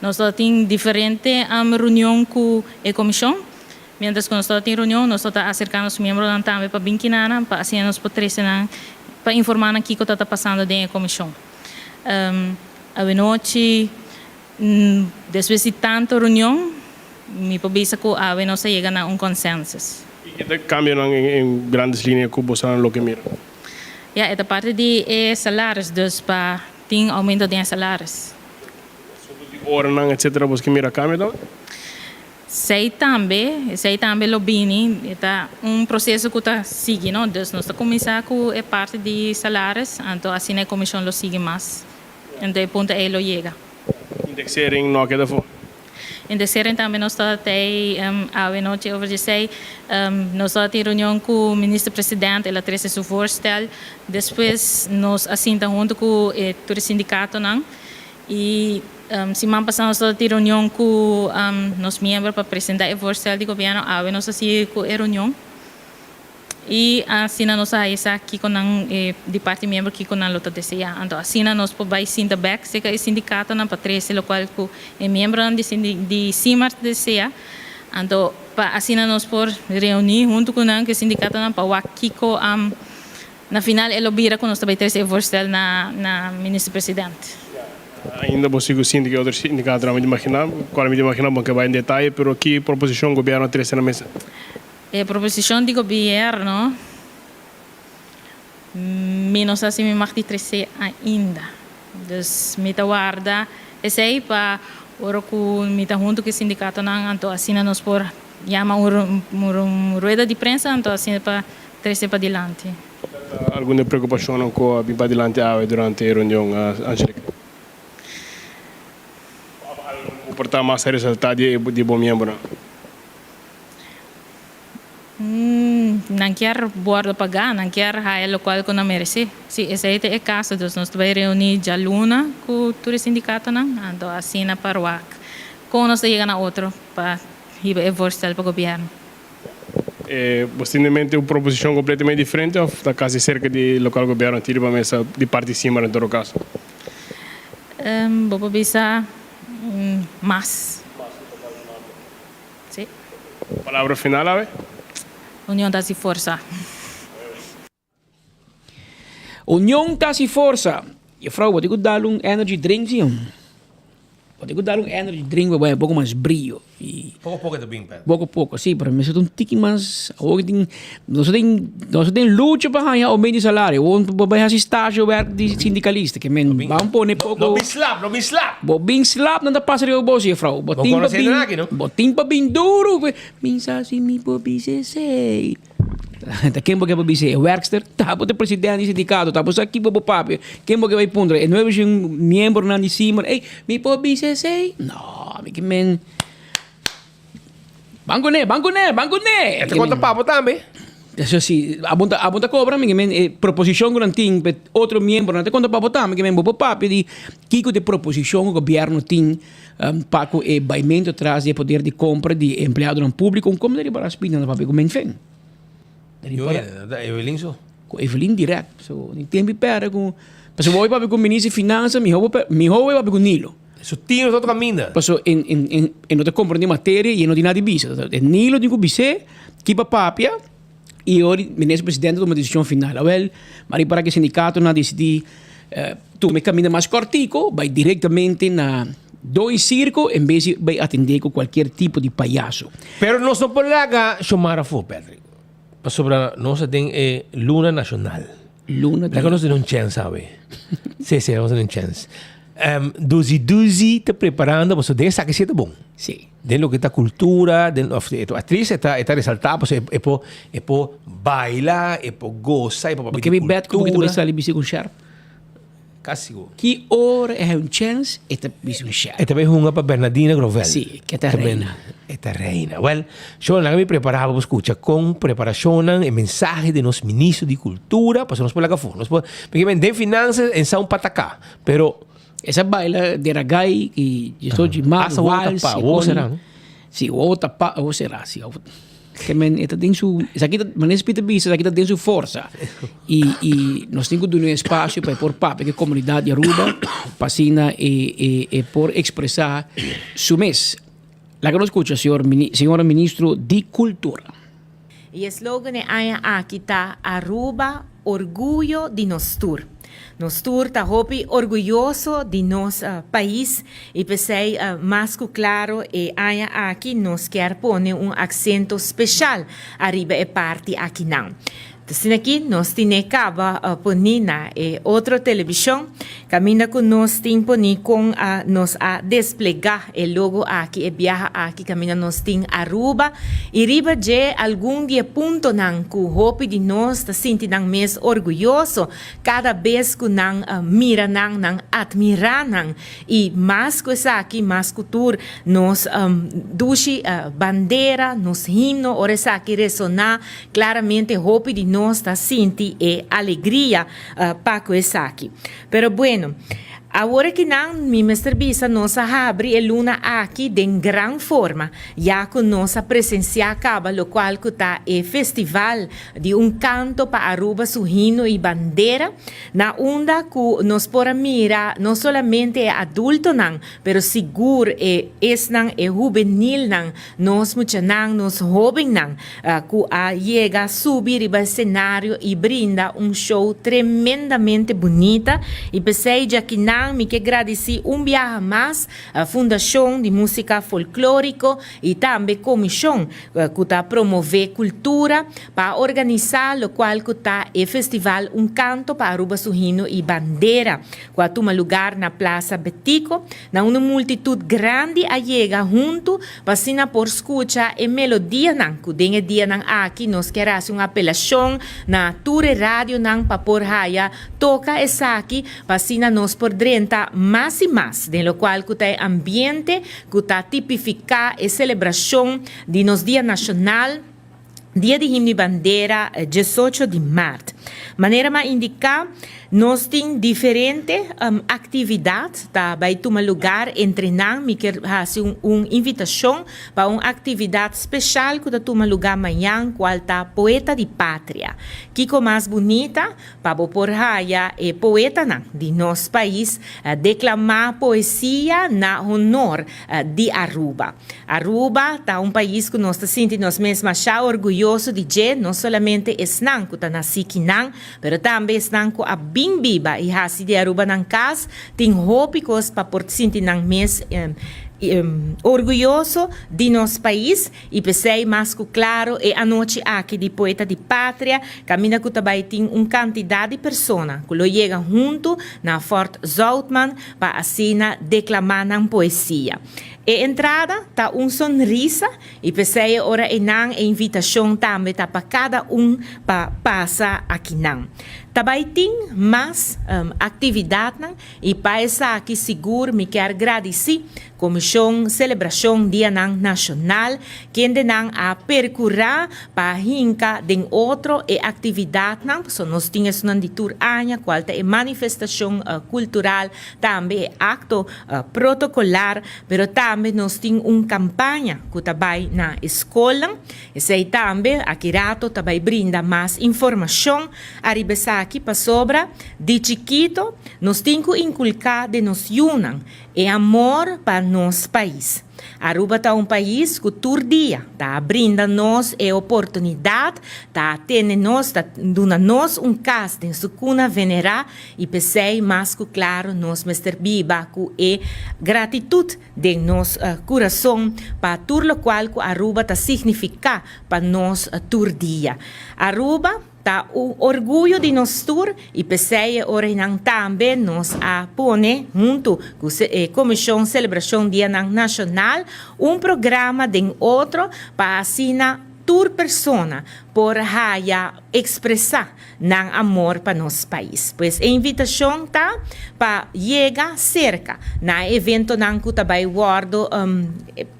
Nos lo tin diferente reunion cu e comision. Mientras cu nos lo tin reunion, nos lo ta acerca nos miembronan tambe pa bin kinanan pa asina nos por trece nan pa informa nan kico ta ta pasando den e comision. Awenochi, despues di tanto reunion, mi por bisa cu awe nos a yega na un consensus. Y ki ta cambionan en grandes lineas cu bo sa loke mira? Ya, e ta parti di e salaris, dus pa tin aumento den e salaris. Asunto di oranan, etcetera, bo ke mira cambio tambe? Esei tambe, esei tambe lo bini, e ta un proceso cu ta sigui, no? Dus nos ta cuminsa cu e parti di salaris, anto asina e comision lo sigui mas, anto e punto ei lo yega. Indexering no a keda afo? Indexering tambe nos ta tei awe nochi over djesei, nos ta tin reunion cu Minister President, el a trece su voorstel, despues nos a sinta hunto cu e tur e sindicatonan y Siman pasá nos tabata tin reunion ku nos miembro pa presentá e voorstel di gobièrnu. Awe nos a sigui ku e reunion i asina nos a haya sa kiko nan di parti miembro kiko nan lo ta deseá. Anto asina nos por bai sinta bèk serka e sindikatonan pa trese lokual ku e miembronan di di Simar ta deseá. Anto pa asina nos por reuní huntu ku nan ku e sindikatonan pa wak kiko Na final e lo bira ku nos ta bai trese e voorstel na na Minister President. Ainda bo sigu sinti ku e otro sindikatonan mi ta imaginá, kual mi ta imaginá bo ke bai en detaye, pero ki proposishon gobièrnu a trese na mesa? E proposishon di gobièrnu mi no sa si mi mag di trese ainda. Dus mi ta warda esei pa ora ku mi ta huntu ku e sindikatonan anto asina nos por yama un un rueda di prensa anto asina pa Trece padilanti. Ta algun di e preocupacionnan cu a bin padilanti awe durante e reunion, Angelica? Of algo cu por ta mas a resalta di di bo miembronan? Nan kier wordo paga, nan kier haya locual cu nan merece. Si esey ta e caso, dus nos ta bay reuni djaluna cu tur e sindicatonan, anto asina pa ruak con nos ta yega na otro pa hiba e voorstel pa gobierno. Bo tin den mente un proposicion completamente diferente of ta casi cerca di locual gobierno tin riba mesa di parti Simar en todo caso? Bo por bisa mas. Si. Palabra final awe? Union ta haci forsa. Union ta si forsa. Juffrouw, bo tin cu dal un energy drink si. Bo tin cu dal un energy drink pa bo haya poco mas brillo. Y Poco poco ta bin, Pedro. Poco poco, si, pero mester ta un tiki mas. Awor tin, nos tin, nos tin lucha pa haya aumento di salario. Awor bo bay haci stage werk di sindicalista. Ke men, ban pone poco. No bin slap, no bin slap. Bo bin slap, nan ta pasa riba bo, juffrouw. Bo Bo tin pa conoce bin, esaki, no? bo tin pa bin duro. Min sa si mi por bisa esey. Ta ken bo ke pa bisa e werkster? Ta bo ta president di sindikato, ta bo sa kibo bo papia. Ken bo ke bai puntra? E nuebe shen miembronan di Simon, ey, mi por bisa esey? No, mi ke men Ban kuné, ban kuné, ban kuné! E ta konta pa bo tambe. Eso si, abo ta, abo ta kobra, mi ke men e proposishon ku nan tin pe otro miembronan ta konta pa bo tambe, ke men bo por papia di kiko ta e proposishon ku gobièrnu tin Pa ku e baimento tras di e poder di kompra di e empleadonan públiko, un kom ta riba raspina na papia ku Menfen. Yo ta Evelyn so. Ku Evelyn dirèkt. So ni tempu pèrdè ku pasobra bo bai papia ku minister di finansa mihó bo mihó bo bai papia ku Nilo. Su tino ta otro kaminda. Pasobra en en en e no ta komprondé materia i e no tin nada di bisa. E Nilo tin ku bis'é ki pa papia i ora minister presidente tuma desishon final. Awèl, m'a ripara ku e sindikatonan a disidí Tuma e kaminda mas kòrtiku, bai direktamente na Dooi Sirko en bes di bai atendé ku kualkier tipo di payaso. Pero nos no por laga Xiomara afó, Patrick, pasobra nos ta den e luna nashonal. Luna di. Laga nos duna un chèns awe. Sí, sí, laga nos duna un chèns. Duzi Duzi ta preparando pasobra den esaki si e ta bon. Si. Den loke ta cultura, den of e actriz e ta e ta resalta pasobra e por e por baila, e por gosa, e por papia di Bo ke mi bet ku bo ke ta cultura. bai sali bisti ku un sherp? Casi sigur. Ki ora e hay un chens e ta bisti un sherp. E ta bai hunga pa Bernadina Grovel. Si, ke ta reina. E ta reina. Well, shon laga mi prepara pa bo scucha con preparacionnan e mensahe di nos ministro di cultura pasobra nos por laga afo. Nos por, porque men den finanzas en sa un pataca, pero. Esa baila de ragai y eso mas Hasta wowo wals tapa, y wowo cosnan. sera, no? Si, wowo tapa, wowo sera, si. Ke men e ta den su, esaki ta, manera Speed ta bisa, esaki ta den su forsa. Y, y nos tin ku duna un espacio pa e por papia ku e komunidat di Aruba, pa asina e, e, e por ekspresá su mes. Laga nos skucha señor, señora Ministro di Kultura. Y e slogan e aña aki ta Aruba, orguyo di nos tur. Nos tur ta hopi orguyoso di nos pais y p'esey mas cu claro e aña aki nos kier pone un acento special ariba e parti akinan. Asina aki nos tine caba poni na e otro television caminda cu nos tin poni con nos a desplega e logo aki, e biaha aki caminda nos tin Aruba y riba dje algun di e puntonan cu hopi di nos ta sinti nan mes orguyoso cada bes cu nan mira nan, nan admira nan y mas cu esaki, mas cu tur nos dushi bandera, nos himno ora esaki resona Claramente hopi di nos ta sinti e alegria pa cu esaki. Pero bueno, awor akinan mi mester bisa nos a habri e luna aki den gran forma, ya cu nos a presencia caba locual cu ta e festival di un canto pa Aruba su himno y bandera, na unda cu nos por a mira no solamente e adultonan, pero sigur e esnan, e hubenilnan, Nos muchanan, nos hóbennan ku a yega subi riba e senario i brinda un show tremendamente bunita i p'esei djakinan mi ke gradisí un biaha mas Fundashon di Músika Folklóriko i tambe Komishon ku ta promové kultura pa a organisá lokual ku ta e festival Un Kanto pa Aruba su Himno i Bandera ku a tuma lugar na Plaza Betico Na unda un multitud grandi a yega huntu pa asina por scucha e melodianan cu den e dianan aki nos kier haci un apelacion na tur e radionan pa por haya toca esaki pa asina nos por drenta mas y mas den locual cu ta e ambiente cu ta tipifica e celebracion di nos dia nacional Dia di Himno y Bandera diesocho di maart. Manera m'a indica, nos tin diferente actividad ta bay tuma lugar entre nan. Mi kier haci un invitacion pa un actividad special cu ta tuma lugar mañan cual ta Poeta di Patria. Kico mas bunita pa bo por haya e poetanan di nos pais declama poesia na honor di Aruba. Aruba ta un pais cu nos ta sinti nos mes masha orguyoso di dje, no solamente esnan cu ta naci kinan, pero tambe esnan cu a bin biba y haci di Aruba nan cas, tin hopi cos pa por sinti nan mes orguyoso di nos pais. I p'esei mas ku klaro e anochi aki di Poeta di Patria kaminda ku ta bai tin un kantidat di persona ku lo yega huntu na Fort Zoutman pa asina deklamá nan poesia. E entrada ta un sonrisa i p'esei e ora einan e invitashon tambe ta pa kada un pa pasa akinan. Ta bai tin mas aktividatnan i pa esaki sigur mi kier gradisí Komishon Selebrashon Dianan Nashonal, kendenan a perkurá pa hinka den otro e aktividatnan, pasobra nos tin esunnan di tur aña, kual ta e manifestashon kultural, tambe e akto protokolar, pero tambe nos tin un kampaña ku ta bai na e skolnan. Esei tambe aki rato ta bai brinda mas informashon ariba esaki, pasobra di chikito nos tin ku inkulká den nos yunan E amor pa nos pais. Aruba ta un pais cu tur dia ta brinda nos e oportunidad, ta tene nos, ta duna nos un cas den su cuna venera y p'esey mas cu claro nos mester biba cu e gratitud den nos curason pa tur locual cu Aruba ta significa pa nos tur dia. Aruba. Ta un orguyo di nos tur y p'esey e oranan tambe nos a pone hunto cu e Comision Celebracion Dianan Nacional un programa den otro pa asina tur persona por haya expresa nan amor pa nos pais. Pues e invitacion ta pa yega cerca na e eventonan cu ta bay wordo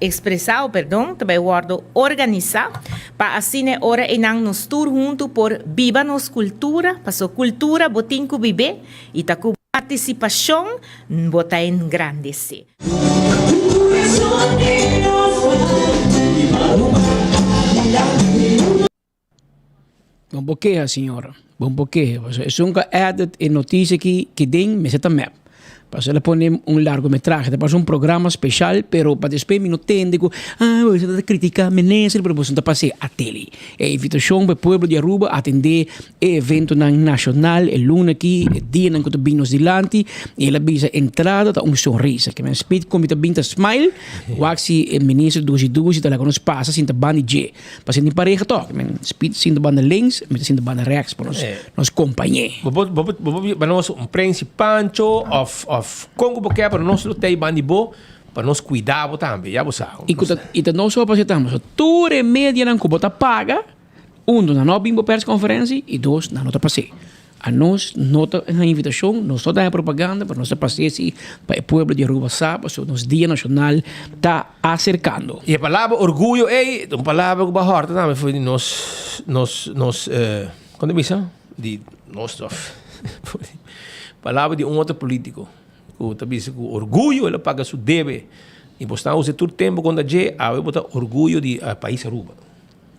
expresa o perdon ta bay wordo organisa pa asina e ora eynan nos tur hunto por biba nos cultura, paso cultura bo tin cu bib'e y ta cu participacion bo ta engrandece. Bon por keha señora, bon por keha. Pasobra esun ku a edit e notisia aki ki den mester ta mep. Pasobra el a pone un largometrahe, ta parse un programa speshal, pero pa despues mi no tende ku ah boso ta kritika minister pero boso no ta pas'é a tele. E invitashon pa e pueblo di Aruba atendé e eventonan nashonal e luna aki, e dianan ku ta bin nos dilanti i el a bisa entrada ta un sonrisa. Ke men speed ku mi ta bin ta smile, wak si e minister dushi dushi ta laga nos pasa sinta banda di dje. Pa sinti pareha tok, men Speed sinta banda links, mi ta sinta banda rechts pa nos nos kompañé. Bo por bo por bo por ba nos un prensi pancho of of kon ku bo ke pero nos lo tei banda di bo pa nos kuida bo tambe, ya bo sa. I ku ta i ta nos so pa aseptá, pasobra tur e medianan ku bo ta paga, uno nan no a bin bo perskonferensi i dos nan no ta pas'é. A nos no ta haña invitashon, nos no ta haña propaganda, pero nos ta pas'é si pa e pueblo di Aruba sa pasobra nos Dia Nashonal ta aserkando. I e palabra orguyo ei ta un palabra ku bo a hòrta tambe for di nos, nos, nos, kon ta bisa? Di nos of palabra di un otro polítiko ku ta bisa ku orguyo el a paga su debe i bo sta usa tur tempu konta dje, awe bo ta orguyo di pais Aruba.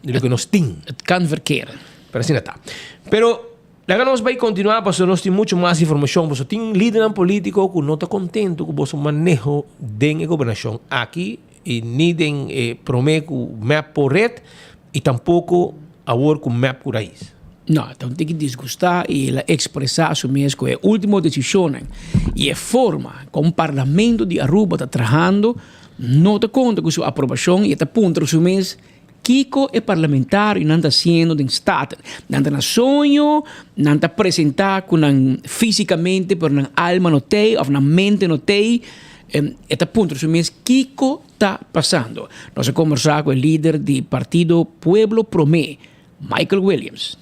Di loke nos tin. Het kan verkeren. Pero asina ta. Pero laga nos bai kontinuá pasobra nos tin mucho mas informashon. Pasobra tin lidernan polítiko ku no ta kontentu ku boso maneho den e gobernashon aki i ni den e promé ku mep por ret i tampoko awor ku mep ku rais. No, ta un tiki disgustá i el a ekspresá su mes ku e último desishonnan i e forma kon Parlamento di Aruba ta trahando no ta konta ku su aprobashon i e ta puntra su mes Kiko e parlamentarionan ta hasiendo den Staten? Nan ta na soño, nan ta presentá ku nan físikamente pero nan alma no t'ei òf nan mente no t'ei. E ta puntra su mes kiko ta pasando. Nos a kombersá ku e lider di partido Pueblo Promé, Michael Williams.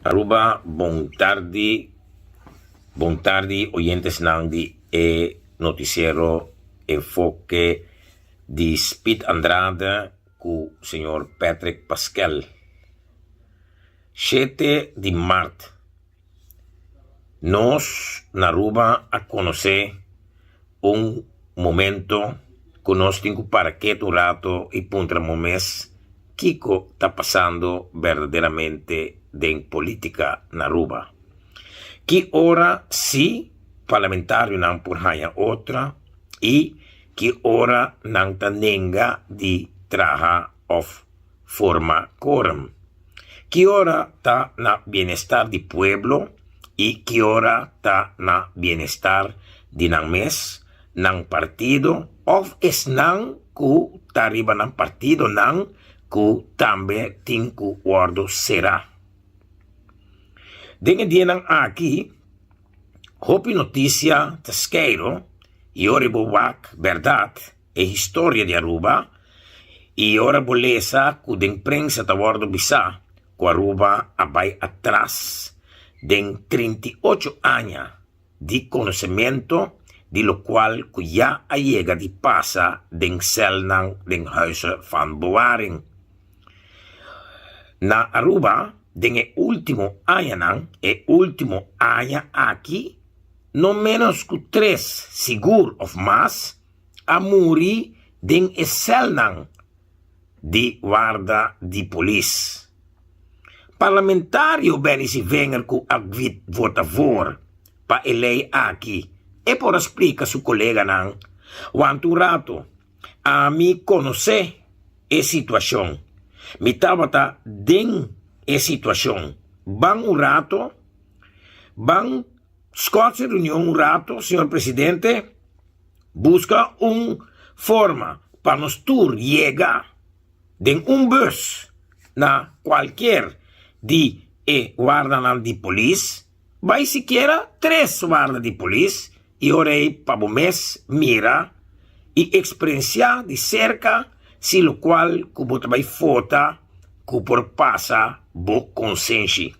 Aruba bon tardi bon tardi oyentesnan di e noticiero Enfoke di Speed Andrade ku señor Patrick Paskel. Shete di mart nos na Aruba a konosé un momento ku nos tin ku para ketu un rato i puntra mo mes kiko ta pasando berdaderamente den politika na Aruba. Ki ora si parlamentarionan por haña otra i Ki ora nan ta nenga di traha of forma quorum? Ki ora ta na bienestar di pueblo y ki ora ta na bienestar di nan mes, nan partido of esnan cu ta riba nan partidonan cu tambe tin cu wordo cera? Den e dianan aki hopi noticia ta skeiro y ora bo wak berdad e historia di Aruba y ora bo lesa cu den prensa ta wordo bisa cu Aruba a bay atras den 38 aña di conocemento di locual cu ya a yega di pasa den celnan den huizen van bewaring. Na Aruba den e ultimo añanan, e ultimo aña aki, no ménos ku tres, sigur òf mas, a muri den e sèlnan di warda di polis. Parlamentario Benny Sevinger ku a vota voor pa e lei aki, e por a splika su koleganan, Wanta un rato, ami konosé e situashon. Mi tabata den e situashon. Ban un rato, ban Scott se reunió un rato, señor presidente, busca un forma pa nos tur yega den un bus na cualkier di. e wardanan di polis, bai sikiera tres warda di polis i ora ei pa bo mes mira i eksperensiá di serka si lokual ku bo ta bai fota ku por pasa bo konsenshi.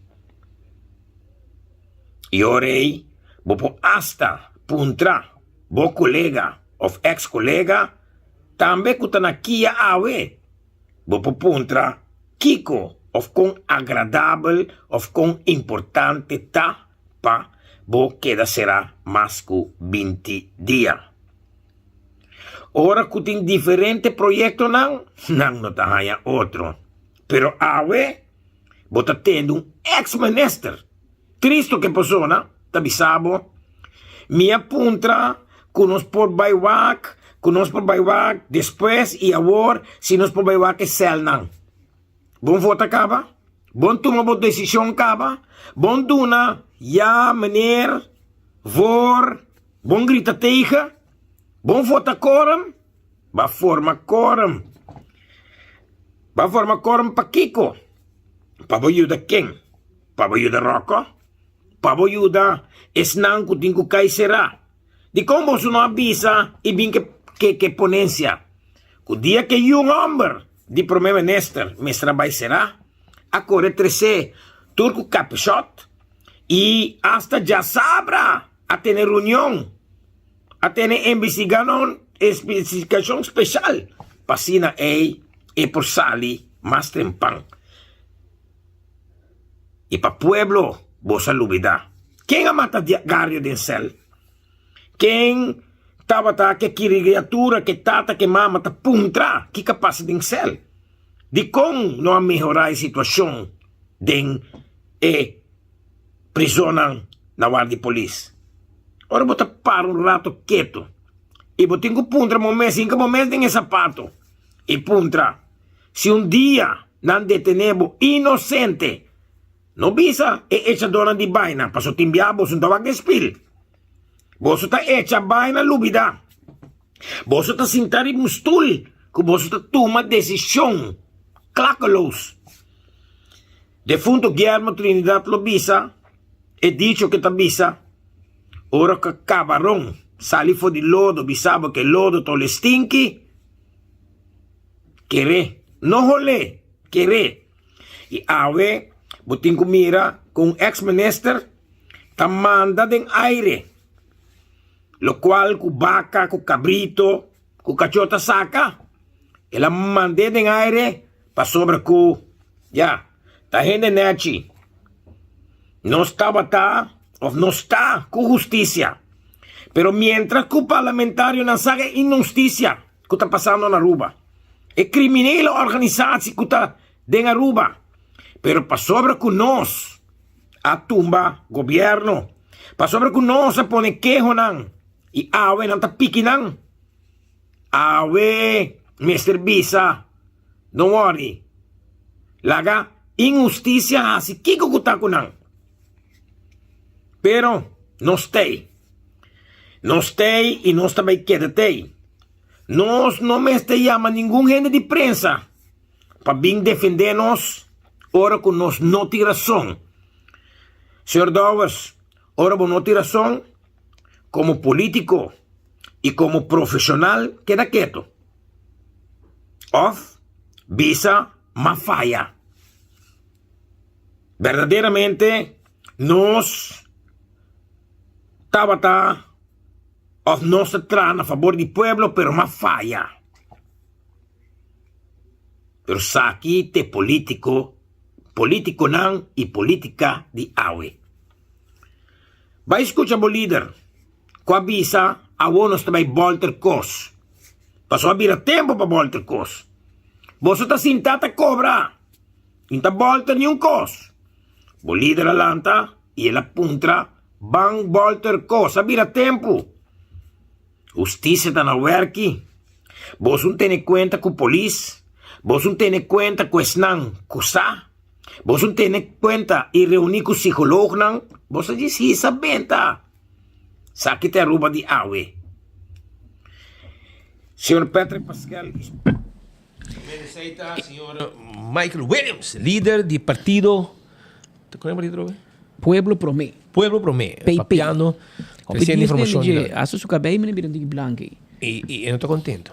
I ora ei bo por asta puntra bo kolega òf eks kolega tambe ku ta na kia awe. Bo por puntra kiko òf kon agradabel òf kon importante ta pa bo keda será mas ku 20 dia. Ora ku tin diferente proyektonan, nan no ta haña otro. Pero awe bo ta tende un eks minister, tristo ke persona, ta bisa bo, Mi a puntra ku nos por bai wak, ku nos por bai wak despues i awor si nos por bai wak e sèlnan. Bon vota kaba? Bon tuma bo desishon kaba? Bon duna ya meneer, voor, bon grita tegen? Bon vota korum? Ba forma korum. Ba forma korum pakiko? Pa bo yuda ken? Pa bo yuda Rocco? Pa bo yuda esnan ku tin ku kai será. Dikon boso no a bisa i bin ke ke ponensia ku dia ke yu hòmber di promé minister mester a bai será, a kore tresé tur ku kapishòt i asta djasabra a tene reunion, a tene investigashon speshal pa asina ei e por sali mas trempan. I pa pueblo boso a lubida. Ken a mata Gario den sel? Ken tabata ke kiriatura ke tata ke mama ta puntra kiko a pasa den sel? Dikon no a mehora e situashon den e prizonnan na warda di polis? Ora bo ta para un rato ketu i bo tin ku puntra bo mes, hinka bo mes den e sapato i puntra, Si un dia nan detené bo inosente, no bisa e echadónan di baina, pasobra tin bia boso no ta wak den spil. Boso ta echa baina lubidá. Boso ta sinta riba un stul ku boso ta tuma desishon klakeloos. Defunto Guillermo Trinidad lo bisa e dicho ke ta bisa, Ora ku kabaron sali for di lodo bisa bo ke lodo ta ole stinki, Kere, no holé, kere. I awe bo tin ku mira ku un ex minister ta manda den aire lokual ku baka, ku kabrito, ku kachó ta saka. El a mand'é den aire pasobra ku, ya, ta hende nèchi. Nos tabata òf nos ta ku hustisia. Pero miéntras ku parlamentarionan saka e inhustisia ku ta pasando na Aruba, e kriminele organisatie ku ta den Aruba, pero pasobra ku nos a tumba gobièrnu, pasobra ku nos a pone kehonan i awe nan ta piki nan, awe mester bisa, no wòri, laga inhustisia hasi kiko ku ta ku nan. Pero nos t'ei. Nos t'ei i nos ta bai keda t'ei. Nos no mester yama ningun hende di prensa pa bin defendé nos ora ku nos no tin rason. Señor Dowers, ora bo no tin rason, komo polítiko i komo profeshonal keda keto. Òf bisa m'a faya. Berdaderamente nos tabata of nos ta traha na fabor di pueblo pero m'a faya. Pero saki t'e politico, politiconan y politica di awe. Bai scucha bo lider cu a bisa awo nos ta bai bolter cos. Pasobra a bira tempo pa bolter cos. Boso ta sinta ta cobra. N ta bolter niun kos. Bo lider a lanta i el a puntra, Ban bolter kos, a bira tempu. Hustisia ta na wèrki. Boso un tene kuenta ku polis, boso un tene kuenta ku esnan ku sa, boso un tene kuenta i reuní ku psikolognan, boso a djis hisa benta. Saki ta e Aruba di awe. Señor Patrick Pascal i. Esei ta señor Michael Williams, lider di partido. Kon e partido atrobe? Pueblo Promé. Pueblo Promé. Papiando, treciendo informacion. Hasta su cabey mene bira un tiki blanco ei. Y e no ta contento.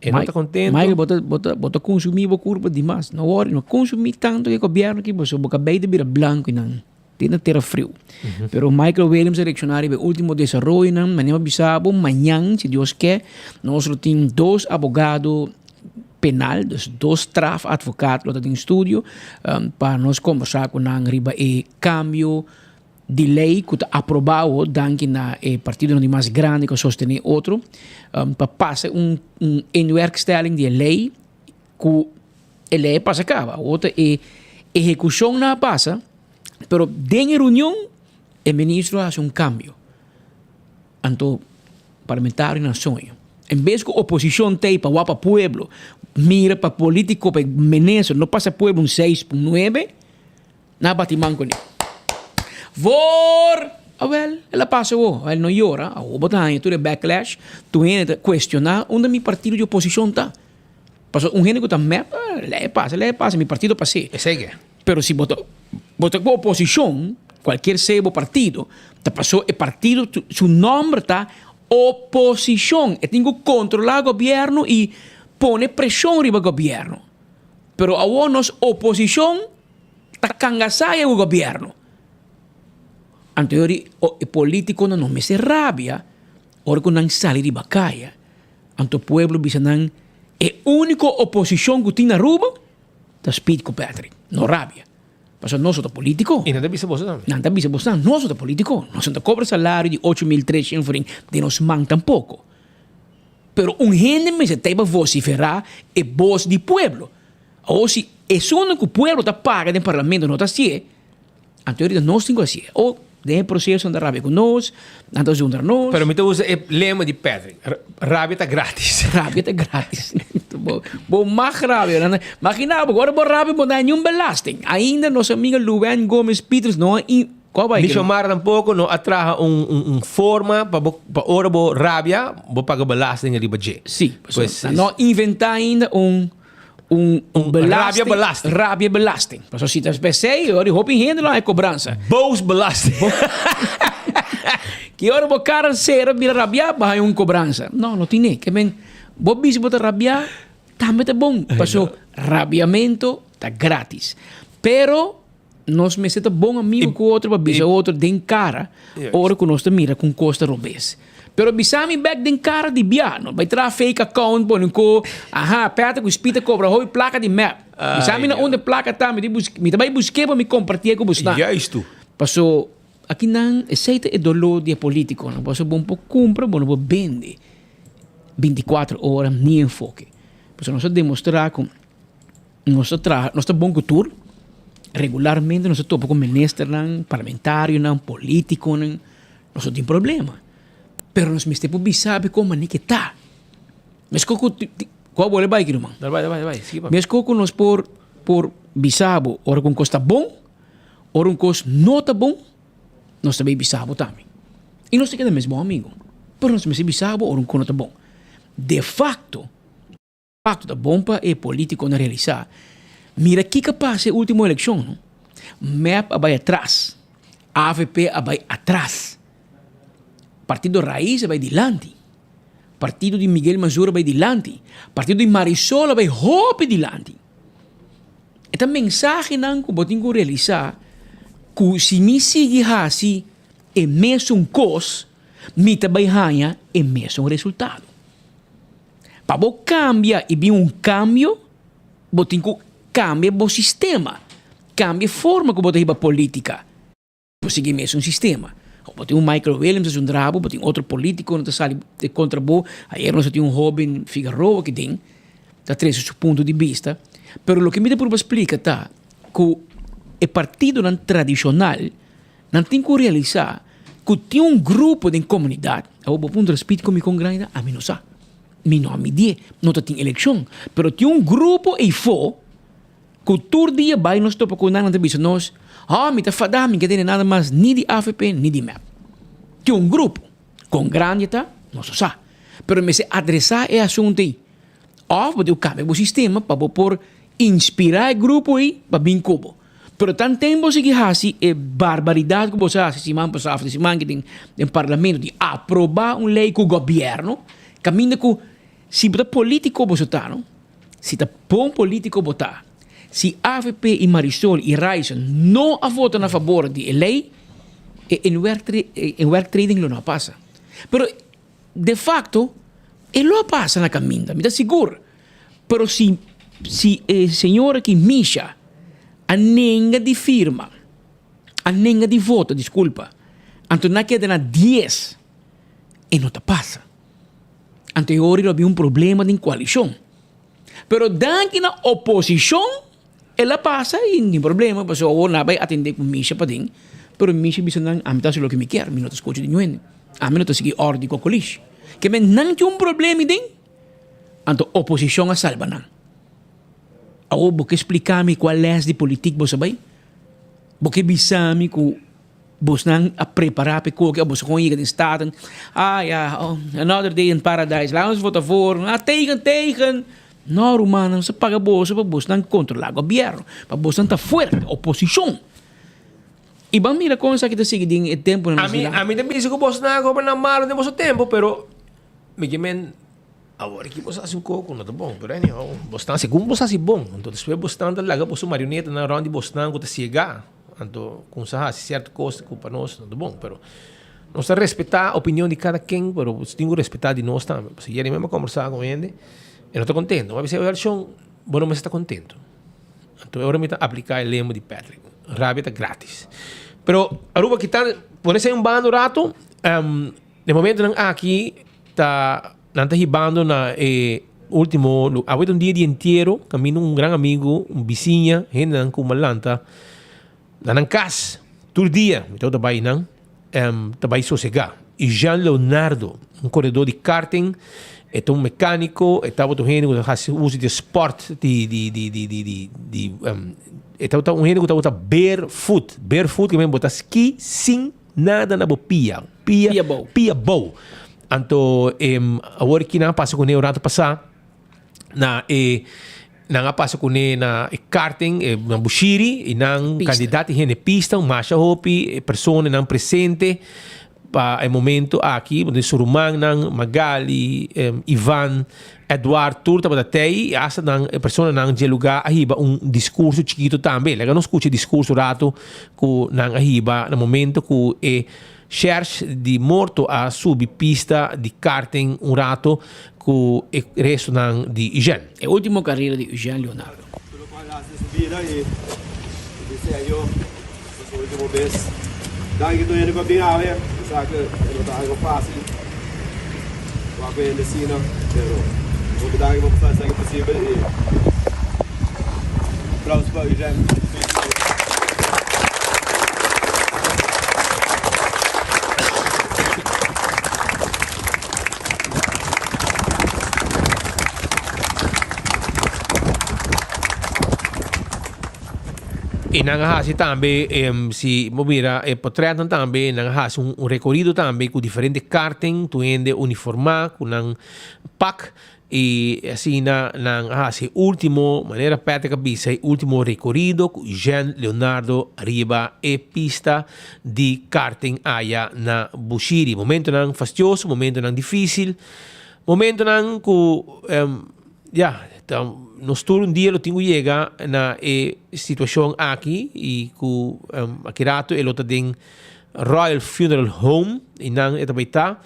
E no ta contento. Michael, bo ta, bo ta, bo ta consumi bo curpa dimas. No worry, no consumi tanto e gobierno aki, pasobra bo cabey ta bira blanco y nan tin na tera friu. Pero Michael Williams a reacciona riba e ultimo desaroyonan. Manera mi a bisa bo, mañan, si Dios ke, nos lo tin dos abogado penal, dus dos strafadvocaat lo ta den studio pa nos combersa cu nan riba e cambio di ley cu ta aproba awo danki na e partidonan di mas grandi cu a sostene otro pa pasa un un inwerkstelling di e ley cu e ley a pasa caba. Awo ta e ehecucion nan a pasa pero den e reunion e ministro a haci un cambio. Anto parlamentarionan soño. En bes ku oposishon t'ei pa wak pa pueblo, mira pa politiko pa e minister no pasa pueblo un seis pun nuebe, nan a bati man kuné. Voor! Awel, el a pasa awor. El no yora. Awor bo ta haña tur e backlash. Tur hende ta kuestioná unda mi partido di oposishon ta. Pasobra un hende ku ta mep, lei a pasa, lei a pasa, mi partido pas'é. Esei ke. Pero si bo ta bo ta ku oposishon, kualkier sea bo partido, ta paso e partido su nòmber ta oposishon. E tin ku kontrolá gobièrnu i pone preshon riba gobièrnu. Pero awor nos oposishon ta kangasaya ku gobièrnu. Anto yori e politikonan no mester rabia ora ku nan sali riba kaya. Anto pueblo bisa nan e úniko oposishon ku tin na Aruba ta Speed ku Patrick. No rabia. Pasobra nos no ta politico. Y nan ta bisa boso tambe. Nan ta bisa boso tambe. Nos no ta politico. Nos no ta cobra salario di 8300 florin den nos man tampoco. Pero un hende mester ta pa vocifera e bos di pueblo. Awor si esunnan cu pueblo ta paga den parlamento no ta hacié, Anto ahorita nos tin ku hasié. O den e proseso nan ta rabia ku nos, nan ta zundra nos. Pero mi ta usa e lema di Patrick, rabia ta gratis. Rabia ta gratis. Bo, bo mag rabia. Imagina bo, ora bo rabia bo no hay niun belasting. Ainda nos amiga Luann Gomez Pieters no a in, kua bai Ni Xiomara tampoco no a traha un, un, un forma pa bo, pa ora bo rabia, bo paga belasting riba dje. Sí, pues, nan no a inventa ainda un un, un belasting, rabia belasting. Rabia belasting. Paso si ta pesey, ora hopi hende lo hay cobranza. Boos belasting. Ki ora bo cara cera bira rabia, bo hay un cobranza. No, no tine. Ke men, bo bisa bo ta rabia, tambe ta bon. Paso rabiamento ta gratis. Pero Nos mester ta bon amigo ku otro pa bisa otro den kara ora ku nos ta mira ku un kos ta robes. Pero bisa mi bek den kara di bia, no bai traha fake account pone un ko, aha, Patrick ku Speed ta kobra hopi plaka di mep. Bisa mi na unda e plaka ta, mi ta mi ta bai busk'é pa mi kompartié ku bosnan. Juist tu. Paso akinan esei ta e doló di e politikonan, paso bo no por kumpra, bo no por bende bintikuater ora ni enfoke. Paso nos a demostrá ku. Nos ta traha, nos ta bon ku tur. Regularmente nos ta topa ku ministernan, parlamentarionan, politikonan. Nos no tin problema. Pero nos mester por bisa be kon manera ke ta. Meskos ku, ku a bole bai aki ruman. Dal bai, dal bai, dal bai. Sigui papia. Meskos ku nos por por bisa bo ora ku un kos ta bon, ora un kos no ta bon, nos ta bay bisa bo tambe. I nos ta keda mes bon amigo. Pero nos mester bisa bo ora un kos no ta bon. De facto. Facto ta bon pa e politiconan realisa. Mira kico a pasa e ultimo eleccion no. Mep a bay atras, avp a bay atras, Partido Raiz a bay dilanti, partido di Miguel Mazur a bay dilanti, partido di Marisol a bay hopi dilanti. E ta mensahenan cu bo tin cu realisa cu si mi sigui haci e mesun cos mi ta bay haya e mesun resultado. Pa bo kambia i bin un kambio, bo tin ku kambia bo sistema, kambia e forma ku bo ta hiba politika. Bo sigui mesun sistema. Bo tin un Michael Williams ta zundra bo, bo tin otro politikonan ta sali kontra bo. Ayer nos a tin un hoben Figaroa aki den ta trese su punto di bista. Pero loke mi ta purba splika ta ku e partidonan tradishonal Nan tin ku realisá ku tin un grupo den komunidat. Awor bo puntra Speed ku mi kon grandi ta? Ami no sa. Mi no a midié. No ta tin elekshon. Pero tin un grupo eifó ku tur dia bai nos topa ku nan, nan ta bisa nos, Oh, mi ta fadá, mi ke tene nada mas ni di avp ni di mep. Tin un grupo. Kon grandi ta? Nos no sa. Pero mester adresá e asuntu ei. Òf bo tin ku kambia bo sistema pa bo por inspirá e grupo ei pa bin ku bo. Pero tanten bo sigui hasi e barbaridat ku bo sa hasi siman pasá òf di siman aki den den parlamento di aprobá un lei ku gobièrnu kaminda ku si bo ta polítiko boso ta no si ta bon polítiko bo ta si avp i Marisol i Ryson no a vota na fabor di e lei e inwerktraining lo no a pasa pero de facto e lo a pasa na kaminda mi ta sigur. Pero si si e señor aki Misha a nenga di firma, a nenga di vota, disculpa, anto nan a keda na dies, e no ta pasa. Anto e ora lo a bin un problema den coalicion. Pero danki na oposicion el a pasa y ni problema, pasobra awor nan a bay atende cu Misha paden, pero Misha bisa nan, ami ta haci loke mi kier, mi no ta scocha di niun hende, ami no ta sigui ordi di cocolish. Kimen nan tin un problema den. Anto oposishon a salba nan. Awor bo ke splika mi kua les di politik boso a bai? Bo ke bisa mi ku bosnan a prepara pa e koki of boso kon yega den Staten? Ah ya, another day in paradise, laat ons vota voor, ah tegen, tegen! No rumannan, nos a paga boso pa bosnan kontrola gobièrnu, pa bosnan ta fuerte, oposishon. I ban mira kon esaki ta sigui den e tempunan nos Ami, dilanti. ami ta bisa ku bosnan a goberná malu den boso tempu, pero Mi ke men, awor aki bo sa hasi un koko no ta bon, pero anyhow, bo stan segun bo sa hasi bon, anto despues bo stan ta laga boso marionetanan rond di bo stan ku ta siega, anto kumsa hasi sierto kos ku pa nos no ta bon, pero nos ta respetá opinion di kada ken, pero bo tin ku respetá di nos tambe, pasobra yere mi a kombersá ku un hende, e no ta kontento, mi a bisa e shon, bo no mester ta kontento, anto e ora mi ta apliká e lema di Patrick, rabia ta gratis, pero Aruba kita pone esei un banda un rato. Den momentonan aki ta nan ta hibando na e ultimo lu awe ta un dia di entiero kaminda un gran amigo un bisiña hendenan ku malanta na nan kas tur dia mi tabata bai nan ta bai sosega y Jean Leonardo un koredor di karting e ta un mekaniko e tabata un hende ku ta hasi uso di sport di di di di di di di e tabata un hende ku tabata barefoot barefoot ke men bo ta ski sin Nada na bo pia. Pia, Pia bou. Pia bou. Anto em, awor ki nan a pasa kuné un rato pasá na e nan a pasa kuné na e karting e na Bushiri i nan Pista. kandidat i hende pista un masha hopi e personanan presente pa e momento aki bo tin su rumannan Magali, em, Ivan, Edward tur tabata tei i asta nan e personanan dje lugá a hiba un diskurso chikito tambe. Laga nos skucha e diskurso rato ku nan a hiba na momento ku e shèrs di morto a subi pista di karting un rato ku e restonan di Eugène. E ultimo karera di Eugène Leonardo. Tur lokual a hasi den su bida i deseo pa su ultimo bes. Danki tur hende ku a bin awe. Mi sa ku e no ta algo fásil wak ku hende asina, pero hopi danki pa boso hasi esaki posibel i aplauso pa Eugène. I nan a hasi tambe, si bo mira e potretnan tambe, nan a hasi un rekorido tambe ku diferente karten, tur hende uniformá ku nan pak i asina nan a hasi e último, manera Patrick a bisa, e último rekorido ku Jean Leonardo riba e pista di karten aya na Bushiri. Momentonan fastioso, momentonan difísil, momentonan ku Ya, ta nos tur un dia lo tin ku yega na e situashon aki i ku aki rato e lo ta den Royal Funeral Home i nan e ta bai ta.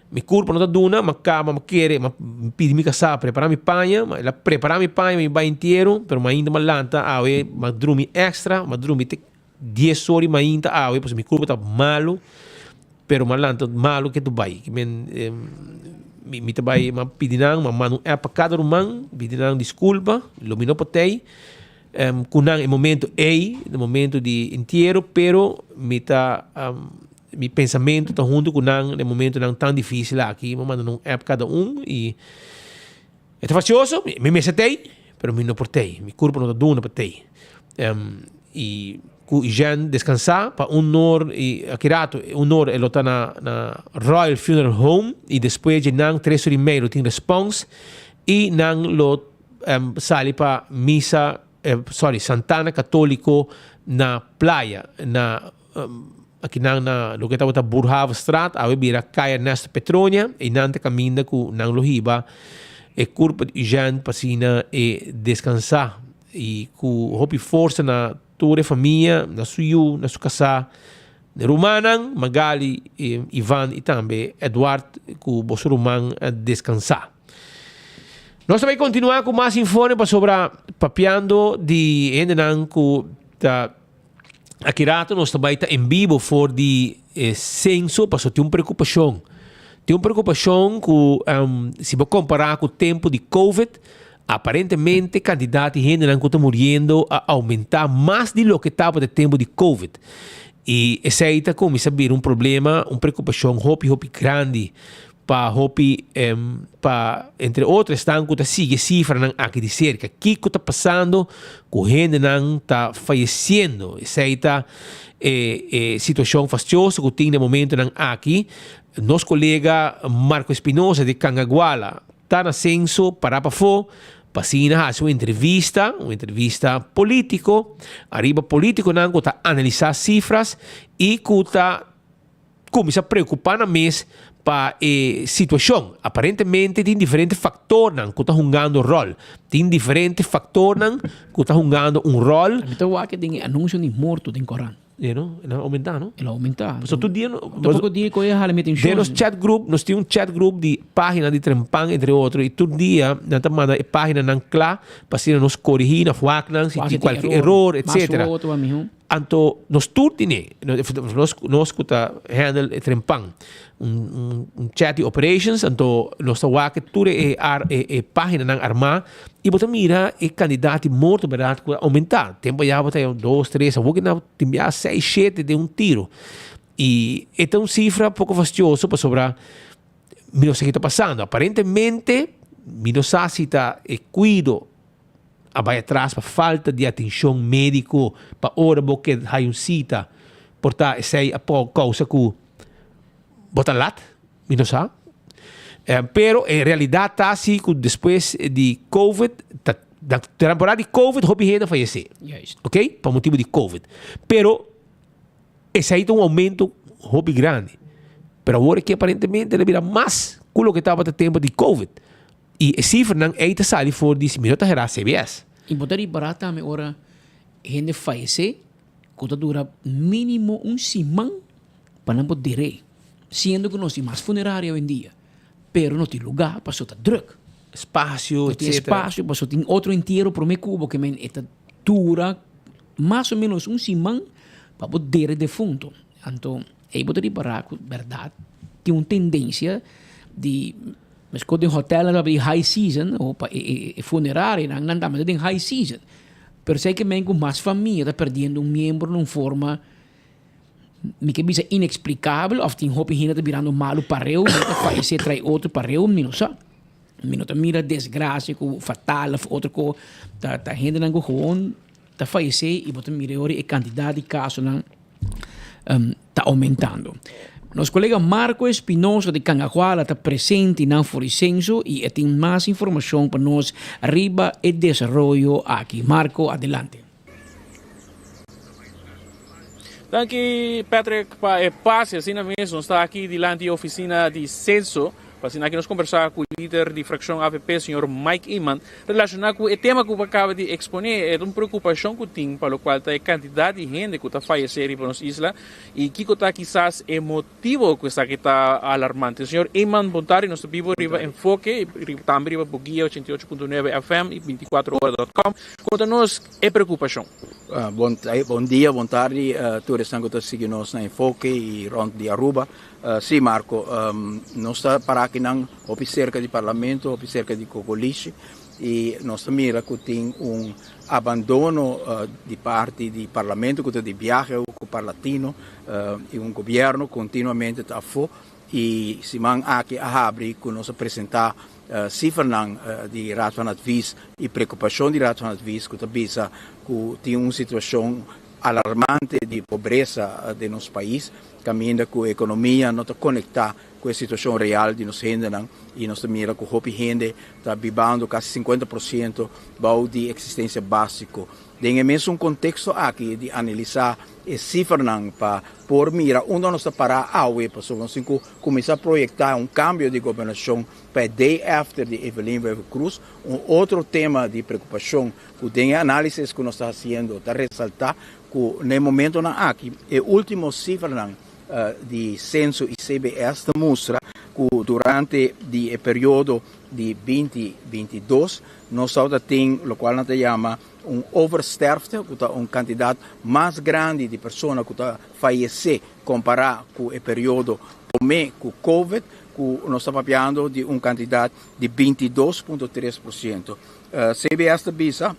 Mi kurpa no ta duna, m'a kaba, m'a kere, m'a pidi mi kasá prepará mi paña, ma el a prepará mi paña, mi bai entiero, pero mi ainda m'a lanta awe, m'a drumi èkstra, m'a drumi te dies ora i mainta awe pasobra mi kurpa ta malu pero m'a lanta malu ke tu bai kimen mi mi ta bai m'a pidi nan m'a manda un app pa kada ruman pidi nan diskulpa lo mi no por tei ku nan e momento ei e momento di entiero pero mi ta mi pensamentu ta huntu ku nan den momentonan tan difisil aki m'a manda nan un app kada un i E ta fastioso, mi mester tei, pero mi no por tei. Mi kurpo no ta duna pa tei. I ku Jean deskansá pa un nor i aki rato un nor e lo ta na na Royal Funeral Home i despues dje nan tres ora i mei lo tin respons i nan lo sali pa misa sorry Santana Katoliko. na Playa na akinan na loke tabata Boerhaavestraat awe bira Kaya Ernesto Petronia einan ta kaminda ku nan lo hiba e kurpa di Eugène pa asina e deskansá i ku hopi forsa na tur e famia, na su yu, na su kasá, na e rumannan Magali, Ivan i tambe Edward ku boso ruman a deskansá. Nos ta bai kontinuá ku mas informe pasobra papiando di hendenan ku ta aki rato nos ta bai ta en bibo for di e senso pasobra tin un preokupashon. Tin un preokupashon ku si bo kompará ku tempu di covid aparentemente kantidat di hendenan ku ta muriendo a oumentá mas di loke tabata e tempu di covid. I esei ta kuminsá bira un problema, un preokupashon hopi hopi grandi. Pa hopi pa entre otro esnan ku ta sigui e sifranan aki di serka. Kiko ta pasando ku hendenan ta fayesiendo? Esei ta e e situashon fastioso ku tin na e momentonan aki. Nos kolega Marco Espinosa di Cangaguala ta na senso pará pafó pa asina hasi un entrevista, un entrevista polítiko ariba polítikonan ku ta analisá sifras i ku ta Cuminsa preocupa nan mes pa e situacion. Aparentemente tin diferente factornan cu ta hungando rol. Tin diferente factornan cu ta hungando un rol. Mi ta wak den e anuncio di morto den corant. E no, el a aumenta no? El a aumenta. Pasobra tur dia no. Tampoco dia cu e hala mi atencion. Den nos chat group, nos tin un chat group di pagina di Trempan entre otro y tur dia nan ta manda e paginanan cla pa asina nos corigi of wak nan si tin cualkier error etcetera. Anto nos tur tine, nos nos ku ta handle e trempan, un un chat di operations, anto nos ta wak tur e ar e e paginanan armá i bo ta mira e kandidat di morto bèrdat ku a oumentá. Tempu ayá bo ta haña dos, tres, awor kina tin bia seis, shete den un tiro. I e ta un sifra poko fastioso pasobra mi no sa ke ta pasando. Aparentemente mi no sa si ta e kuido a bai atras pa falta di atencion medico pa ora bo ke hay un cita por ta esey a por causa cu bo ta lat mi no sa pero e realidad ta si cu despues di covid ta temporada di covid hopi hende a fayece ok pa motibo di covid pero esey ta un aumento hopi grandi pero awor aki aparentemente el a bira mas cu loke tabata tempo di covid. I e sifranan ei ta sali for di si mi no ta hera CBS. I bo ta ripará tambe ora hende fayesé ku ta dura mínimo un siman pa nan por der'é. Siendo ku nos tin mas funeraria oyendia, pero no tin lugá pasobra ta drùk. Spasio, No tin espasio pasobra tin otro entiero promé ku bo ke men e ta dura mas o ménos un siman pa bo dere defunto. Anto ei bo ta ripará ku bèrdat tin un tendensia di. Meskos den hotelnan ta di high season o pa e funerarianan nan tambe ta den high season. Pero esei ke men ku mas famia ta perdiendo un miembro na un forma mi ke bisa inexplicabel of tin hopi hende ta birando malu pareu nan ta fayece trai otro pareu mi no sa. Mi no ta mira desgracia ku fatal of otro ko ta ta hendenan ku gewoon ta fayece y bo ta mira e ora e cantidad di casonan ta aumentando. Nos colega Marco Espinosa di Cangahuala ta presente na Foricenso y e tin mas informacion pa nos riba e desaroyo aki. Marco, adelante. Danki Patrick pa e pase. Asina mes nos ta aki dilanti e oficina di Censo pa asina aki nos conversa cu lider di fraccion avp señor Mike Eman relaciona cu e tema cu bo acaba di expone. E ta un preocupacion cu tin pa locual ta e cantidad di hende cu ta fayece riba nos isla y kico ta kisas e motibo cu esaki ta alarmante. Señor Eman bon tardi, nos ta bibo riba Enfoke y tambe riba Boguia 88.9 FM y 24ora.com. Conta nos e preocupacion. Bon dia, bon tardi tur esnan cu ta sigui nos na Enfoke y rond di Aruba. Si Marco, nos ta para akinan hopi cerca di Parlamento, hopi cerca di Cocolishi y nos ta mira cu tin un abandono di parti di Parlamento cu ta di biahe cu Parlatino y un gobierno continuamente ta afo y siman aki a habri cu nos a presenta cifranan di Raad van Advies y preocupacion di Raad van Advies cu ta bisa cu tin un situacion alarmante di pobresa den nos pais. kaminda ku ekonomia no ta konektá ku e situashon real di nos hendenan i nos ta mira ku hopi hende ta bibando kasi 50% bou di eksistensia básiko. Den e mesun konteksto aki di analisá e sifranan pa por mira unda nos ta pará awe pasobra nos tin ku kuminsá proyektá un kambio di gobernashon pa e day after di Evelyn Wever-Croes. Un otro tema di preokupashon ku den e análisis ku nos ta hasiendo ta resaltá ku na e momentonan aki e último sifranan di Censo i CBS ta mustra ku durante di e periodo di binti 22 nos tabata tin lokual nan ta yama un oversterfte ku ta un kantidat mas grandi di persona ku ta fayesé kompará ku e periodo promé ku Covid ku nos ta papiando di un kantidat di 22.3%. CBS ta bisa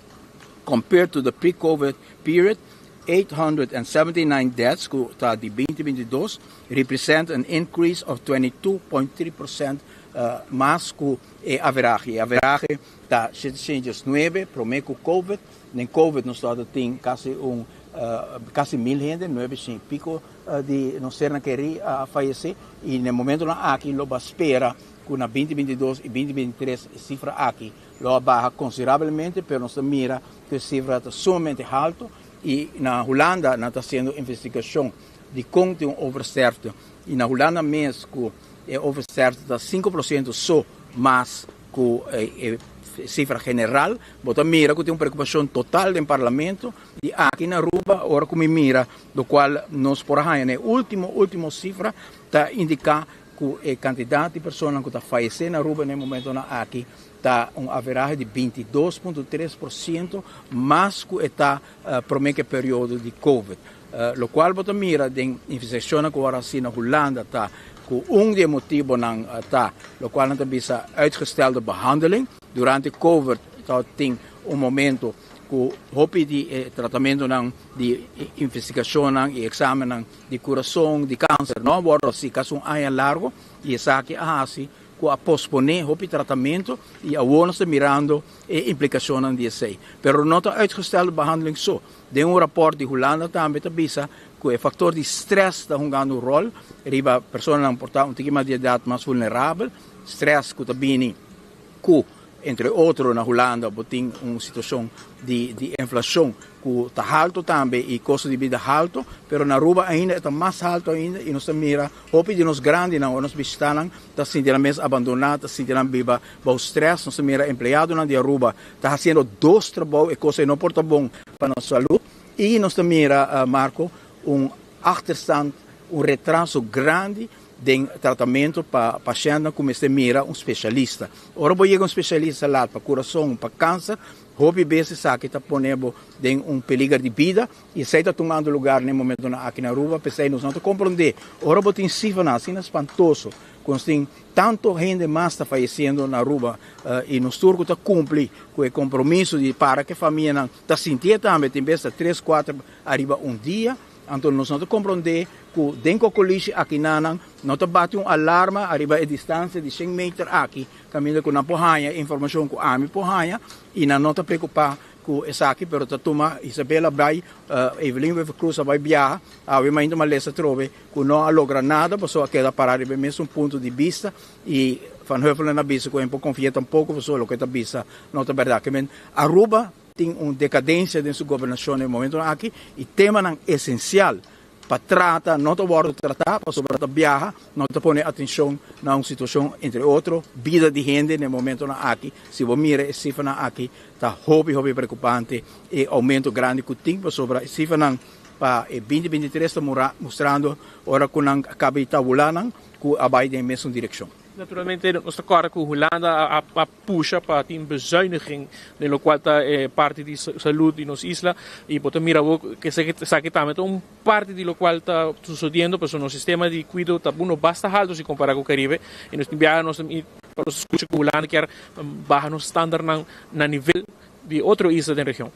compared to the pre-Covid period 879 deaths ku ta di 2022 represent an increase of 22.3% mas ku e averahe. E averahe ta 709 promé ku Covid. Den Covid nos tabata tin kasi un kasi mil hende, 900 i piko di nos sernan kerí a fayesé i na e momentonan aki lo ba spera ku na 2022 i 2023 e sifra aki lo a baha konsiderablemente, pero nos ta mira ku e sifra ta sumamente haltu i na Hulanda nan ta hasiendo investigashon di kon tin un oversterfte i na Hulanda mes ku e oversterfte ta 5% so mas ku e sifra general. Bo ta mira ku tin un preokupashon total den parlamento i aki na Aruba ora ku mi mira lokual nos por a haña na e ultimo ultimo sifra ta indiká ku e kantidat di personanan ku ta fayesé na Aruba na e momentonan aki ta un averahe di 22.3% mas ku e ta promé ku e periodo di Covid. Lokual bo ta mira den investigashonnan ku wòrdu hasi na Hulanda ta ku un di e motibonan ta lokual nan ta bisa uitgestelde behandeling. Durante Covid tabatin un momento ku hopi di e tratamentonan di investigashonnan i eksamennan di kurason, di kanser no a wòrdu hasi kasi un aña largu i esaki a hasi ku a posponé hopi tratamentu i awor nos ta mirando e implikashonnan di esei. Pero no ta uitgestelde behandeling so. Den un rapòrt di Hulanda tambe ta bisa ku e faktor di strès ta hungando un ròl riba personanan por ta un tiki mas di edat mas vulnerabel. Strès ku ta bini ku entre otro na Hulanda bo tin un situashon di di inflashon ku ta haltu tambe i kosto di bida haltu, pero na Aruba ainda e ta mas haltu ainda i nos ta mira hopi di nos grandinan ora nos bishita nan ta sinti nan mes abandoná, ta sinti nan biba bou strès. Nos ta mira empleadonan di Aruba ta hasiendo dos trabou, e kos ei no por ta bon pa nos salú. I nos ta mira, Marco, un achterstand, un retraso grandi den tratamentu pa pashèntnan ku mester mira un spesialista. Ora bo yega un spesialista lat pa kurason, pa kanser, hopi bes esaki ta pone bo den un peliger di bida i esei ta tumando lugar na e momentunan aki na Aruba. P'esei nos no ta komprondé ora bo tin sifranan asina spantoso ku nos tin tantu hende mas ta fayesiendo na Aruba i nos tur ku ta kumpli ku e kompromiso di para ku e famianan ta sintié tambe tin bes ta tres, kuater ariba un dia. Anto nos no ta komprondé ku den kokolishi akinanan no ta bati un alarma ariba e distansia di shen meter aki kaminda ku nan por haña e informashon ku ami por haña i nan no ta preokupá ku esaki pero ta tuma Isabel a bai Evelyn Wever-Croes a bai biaha awe mainta malesa atrobe ku no a logra nada pasobra a keda pará riba e mesun punto di bista i Van Huffelen a bisa ku e no por konfia tampoko pasobra loke e ta bisa no ta bèrdat. Ke men Aruba Tin un decadencia den su gobernacion na e momentonan aki y temanan esencial pa trata no ta wordo trata pasobra ta biaha, no ta pone atencion na un situacion entre otro bida di hende na e momentonan aki. Si bo mira e cifranan aki ta hopi hopi preocupante e aumento grandi cu tin pasobra e cifranan pa e 2023 ta mustrando ora cu nan caba di tabula nan cu a bay den e mesun direccion. Naturalmente nos ta corda cu Hulanda a pusha pa tin bezuiniging den locual ta e parti di salud di nos isla y bo ta mira awor cu esaki tambe ta un parti di locual ta sucediendo pasobra nos sistema di cuido ta uno basta halto si compara cu Caribe y nos tin biaha nos ta scucha cu Hulanda kier baha nos standardnan na nivel di otro isla den region.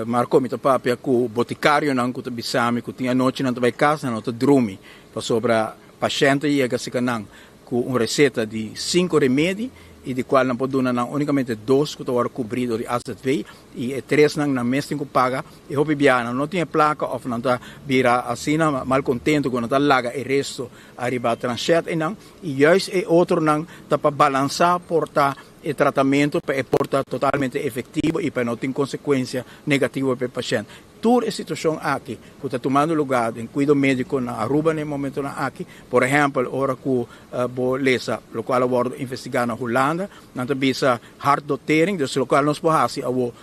Marco, mi ta papia cu boticarionan cu ta bisa mi cu tin anochi nan ta bay cas nan no ta drumi pasobra pashent ta yega cerca nan cu un receta di cinco remedi. y di cual nan por duna nan unicamente dos cu ta worde cubri door di AZV y e tresnan nan mes tin cu paga y hopi biaha nan no tin e placa of nan ta bira asina malcontento cu nan ta laga e resto ariba tranchet eynan y juist e otronan ta pa balansa por ta e tratamento pa e por ta totalmente efectivo y pa no tin consecuencia negativo pa e pashent. Tur e situacion aki cu ta tumando lugar den cuido medico na Aruba na e momentonan aki, por ehempel ora cu bo lesa locual a wordo investiga na Hulanda, nan ta bisa hartdotering, dus locual nos por haci awo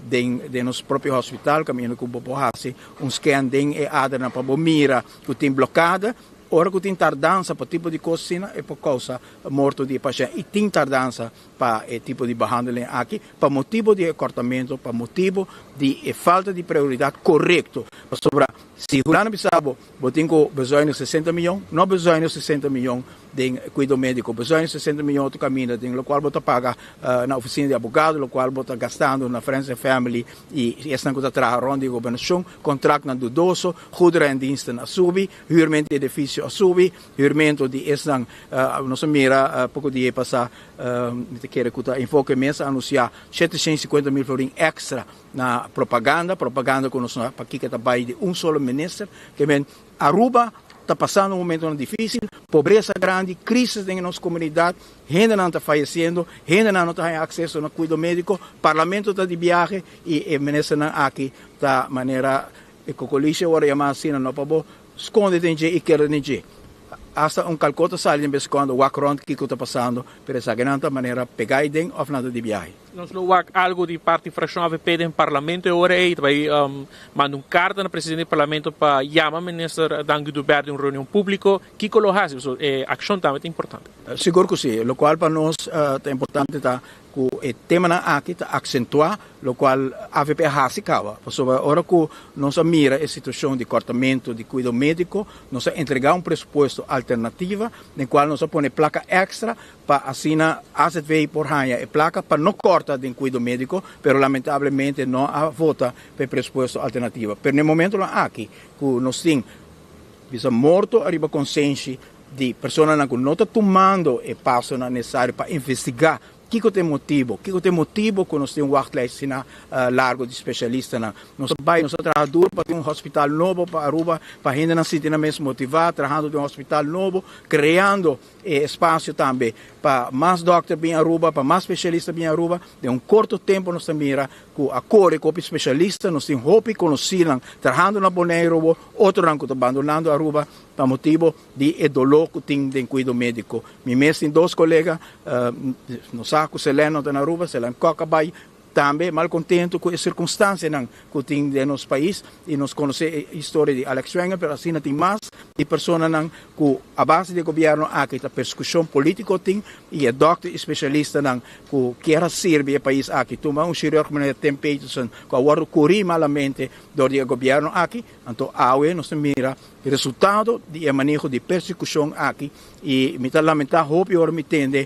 den den nos propio hospital caminda cu bo por haci un scan den e adernan pa bo mira cu tin blokada. Ora cu tin tardansa pa tipo di cos asina e por causa morto di e pashent y tin tardansa pa e tipo di behandeling aki pa motibo di e cortamento, pa motibo di e falta di prioridad corecto. Pasobra si Hulanda bisa bo, bo tin cu bezuinig sesenta miyon, no bezuinig sesenta miyon den cuido medico, bezuinig sesenta miyon otro caminda den locual bo ta paga na oficina di abogado, locual bo ta gastando na friends and family y esnan cu ta traha rond di gobernacion, contractnan dudoso, goederen en diensten a subi. Huurmento di edificio a subi, huurmento di esnan, nos a mira poco dia pasa, mi ta kere cu ta Enfoke mes a anuncia 750 mil florin extra na propaganda, propaganda cu nos no pakico ta bay di un solo minister. Ke men Aruba ta pasando un momentonan dificil, pobreza grandi, crisis den nos comunidad, hendenan ta fayeciendo, hendenan no ta haya acceso na cuido medico, parlamento ta di biahe y e ministernan aki ta manera E kokolisha a wòrdu yamá asina no pa bo skonde den dje i keda den dje. Asta un kalkó ta sali den bes kuando wak rònt kiko ta pasando, pero esakinan ta manera pegá ei den òf nan ta di biahe. Nos lo wak algu di parti frakshon avp den parlamento e ora ei ta bai manda un karta na presidente di parlamento pa yama minister Dangui Dubert den un reunion públiko. Kiko lo hasi? Pasobra e akshon tambe ta importante. Sigur ku si. Lokual pa nos ta importante ta Ku e temanan aki ta aksentuá lokual avp a hasi kaba, pasobra ora ku nos a mira e situashon di kòrtamentu di kuido médiko, nos a entregá un presupuesto alternativa den kual nos a pone plaka èkstra pa asina azv por haña e plaka pa no kòrta den kuido médiko, pero lamentablemente no a vota pa e presupuesto alternativa. Pero na e momentonan aki ku nos tin bisa morto ariba konsenshi di personanan ku no ta tumando e pasonan nesesario pa investigá kiko ta e motibu, kiko ta e motibu ku nos tin un wachtlijst asina largu di spesialistanan. Nos a bai, nos a traha duru pa tin un hospital nobo pa Aruba, pa hendenan sinti nan mes motivá trahando den un hospital nobo, kreando e espasio tambe pa mas dòkter bin Aruba, pa mas spesialista bin Aruba. Den un korto tempu nos ta mira ku a kore ku hopi spesialista, nos tin hopi konosínan trahando na Boneiru, otronan ku ta bandonando Aruba. Pa motibo di e doló ku tin den kuido médiko. Mi mes tin dos kolega, nos sa ku Selène no ta na Aruba, Selène Kok a bai tambe malkontentu ku e sirkunstansianan ku tin den nos pais i nos konosé e historia di Alex Schwengle, pero asina tin mas di personanan ku a base di e gobièrnu aki ta persekushon polítiko tin i e dòkter i spesialistanan ku kier a sirbi e pais aki. Tuma un shirurg manera Tim Peterson ku a wòrdu kurí malamente dor di e gobièrnu aki, anto awe nos ta mira Resultado di e maneho di persekushon aki i mi ta lamentá hopi ora mi tende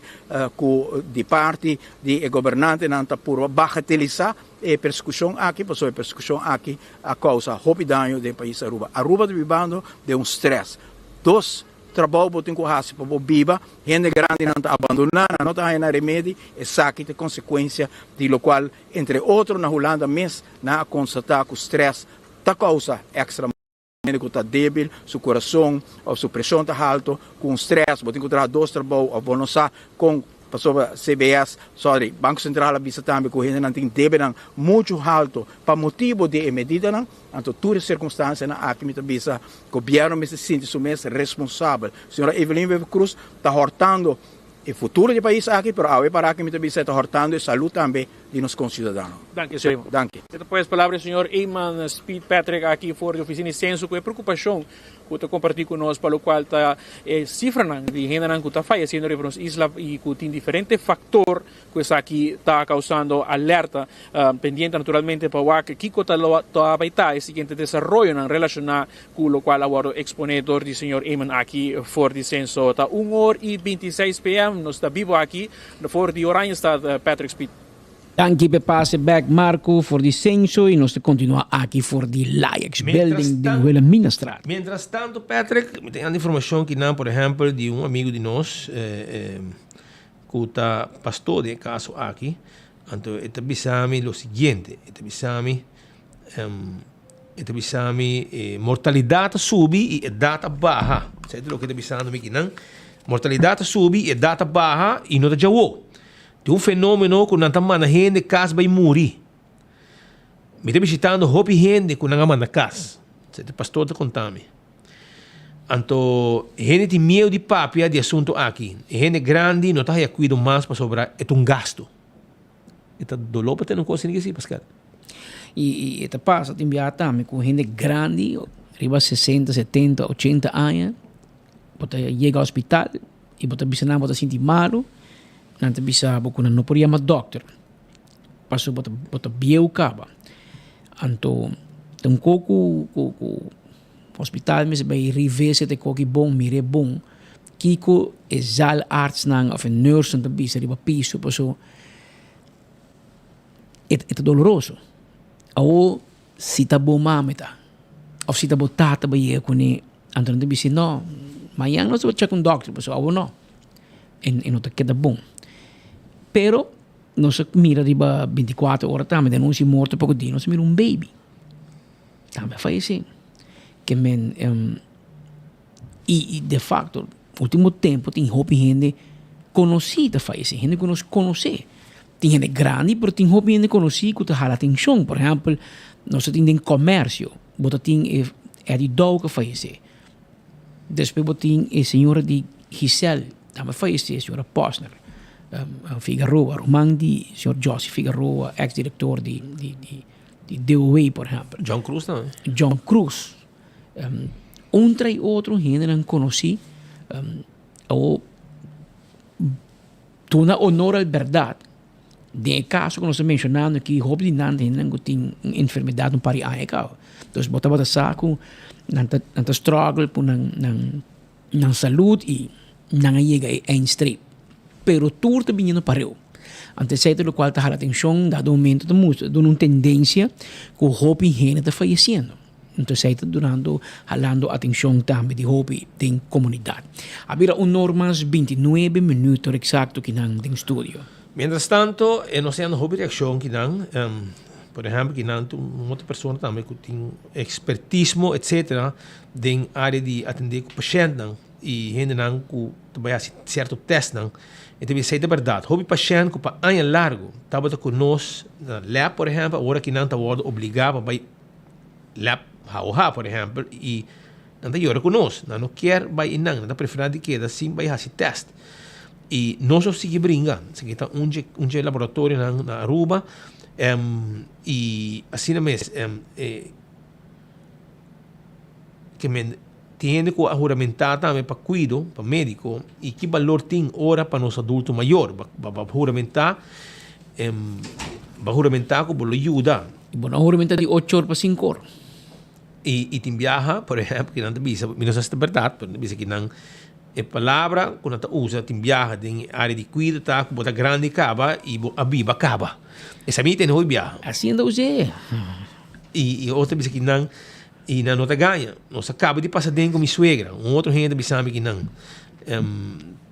ku di parti di e gobernantenan ta purba bagatelisá e persekushon aki pasobra e persekushon aki a kousa hopi daño den pais Aruba. Aruba ta bibando den un strès. Dos trabou bo tin ku hasi pa bo biba, hende grandinan ta abandoná, nan no ta haña nan remedi, esaki ta konsekuensia di lokual entre otro na Hulanda mes nan a konstatá ku strès ta kousa èkstra. Hende ku ta débil, su kurason òf su preshon ta haltu, ku un strès, bo tin ku traha dos trabou òf bo no sa kon, pasobra CBS, sorry, Banko Sentral a bisa tambe ku hendenan tin debenan muchu haltu pa motibu di e medidanan. Anto tur e sirkunstansianan aki mi ta bisa gobièrnu mester sinti su mes responsabel. Señora Evelyn Wever-Croes ta hòrtando e futuro di e pais aki, pero awe para aki mi ta bisa e ta hòrtando e salú tambe di nos konsiudadano. Danki, señor. Danki. E ta pues palabra di señor Eman Speed Patrick aki for di Oficina di Censo cu e preocupacion cu ta comparti cu nos pa locual ta e cifranan di hendenan cu ta fayeciendo riba nos isla y cu tin diferente factor cu esaki ta causando alerta pendiente naturalmente pa wak kico ta lo ta bay ta e siguiente desaroyonan relaciona cu locual a wordo expone door di señor Eman aki for di Censo. Ta un or y 26 PM nos ta bibo aki For di Oranjestad, Patrick Speed. Danki p'e pase bek Marco for di Censo y nos ta continua aki for di Laex Building den Wilhelminastraat. Mientras tanto Patrick, mi ta yanda informacion kinan por ehempel di un amigo di nos. ku ta pastor den e kaso aki, anto e ta bisa mi lo siguiente, e ta bisa mi, e ta bisa mi e mortalidat ta subi i edat ta baha. Esei ta loke e ta bisando mi kinan. Mortalidat ta subi i edat ta baha i no ta djawo. Tin un fenomeno ku nan ta manda hende kas bai muri. Mi ta bishitando hopi hende ku nan a manda kas. Esei ta e pastor ta konta mi. Anto hende tin miedu di papia di asuntu aki. E hende grandi no ta haya kuido mas pasobra e ta un gastu. E ta doló pa tene un kos asina ki si, Pascal. I e ta pasa tin biaha tambe ku hende grandi riba sesenta, setenta, ochenta aña bo ta yega hospital i bo ta bisa nan bo ta sinti malu, nan ta bisa bo ku nan no por yama dòkter. Paso bo ta bo ta bieu kaba. Anto ta un kos ku ku ku hospital mester bai revisit e koki bon, mir'é bon kiko e zaalartsnan of e nursenan ta bisa riba piso paso e e ta doloroso. Awor si ta bo mame ta of si ta bo tata bo yega kuné anto nan ta bisa no mañan nos ta bai chek un dòkter paso awor no e no ta keda bon. Pero Nos a mira riba binticuater ora tambe den un si morto poco dia nos a mira un baby tambe a fayece ke men y y de facto ultimo tempo tin hopi hende conoci ta fayece hende cu nos conoce tin hende grandi pero tin hopi hende conoci cu ta hala atencion por ehempel nos ta tin den comercio bo ta tin e Eddie Dow cu a fayece Despues bo tin e señora di Giselle, tambe fayesé, señora Posner Figaroa, ruman di señor Jossy Figaroa, ex director di di DOW por ehempel. John Cruz tambe. John Cruz. Un tra i otro hendenan konosí awor duna honor al bèrdat. Den e kaso ku nos ta menshonando aki, hopi di nan ta hendenan ku tin un enfermedat un par di aña kaba. Entonces bo tabata sa ku nan ta nan ta struggle ku nan nan nan salud i nan a yega e eindstreep. Pero tur ta biniendo pareu. Anto esei ta lokual ta hala atenshon dado momento ta mustra duna un tendensia ku hopi hende ta fayesiendo. Entonces esei ta dunando halando atenshon tambe di hopi den komunidat. A bira un or mas bintinuebe minuut ora eksakto kinan den studio. Mientras tanto e nos hendo hopi reakshon kinan, por ehempel kinan ta un otro persona tambe ku tin ekspertismo etcetera den área di atendé ku pashèntnan i hendenan ku ta bai hasi sierto tèstnan. E ta bisa esei ta bèrdat. Hopi pashènt ku pa aña largu tabata ku nos na lèp por ehempel awor akinan ta wòrdu obligá pa bai Lab HOH por ehempel y nan ta yora cu nos, nan no kier bay eynan, nan ta prefera di keda sin bay haci test. Y nos lo sigui bringa, esaki ta un dje un dje laboratorionan na Aruba y asina mes e ke men tin hende cu a huramenta tambe pa cuido, pa medico y ki balor tin ora pa nos adulto mayor, ba ba huramenta ba huramenta cu bo lo yuda. I bo no huramenta di ocho or pa sinku or. I i tin biaha, por ehèmpel, ku nan ta bisa, mi no sa si ta bèrdat, pero nan ta bisa ku nan e palabra ku nan ta usa tin biaha den e área di kuido ta ku bo ta grandi kaba i bo a biba kaba. Esei mi tene hopi biaha. Asina ta us'é. I i otro ta bisa ku nan i nan no ta gaña. Nos a kaba di pasa den ku mi suegra. Un otro hende ta bisa mi ku nan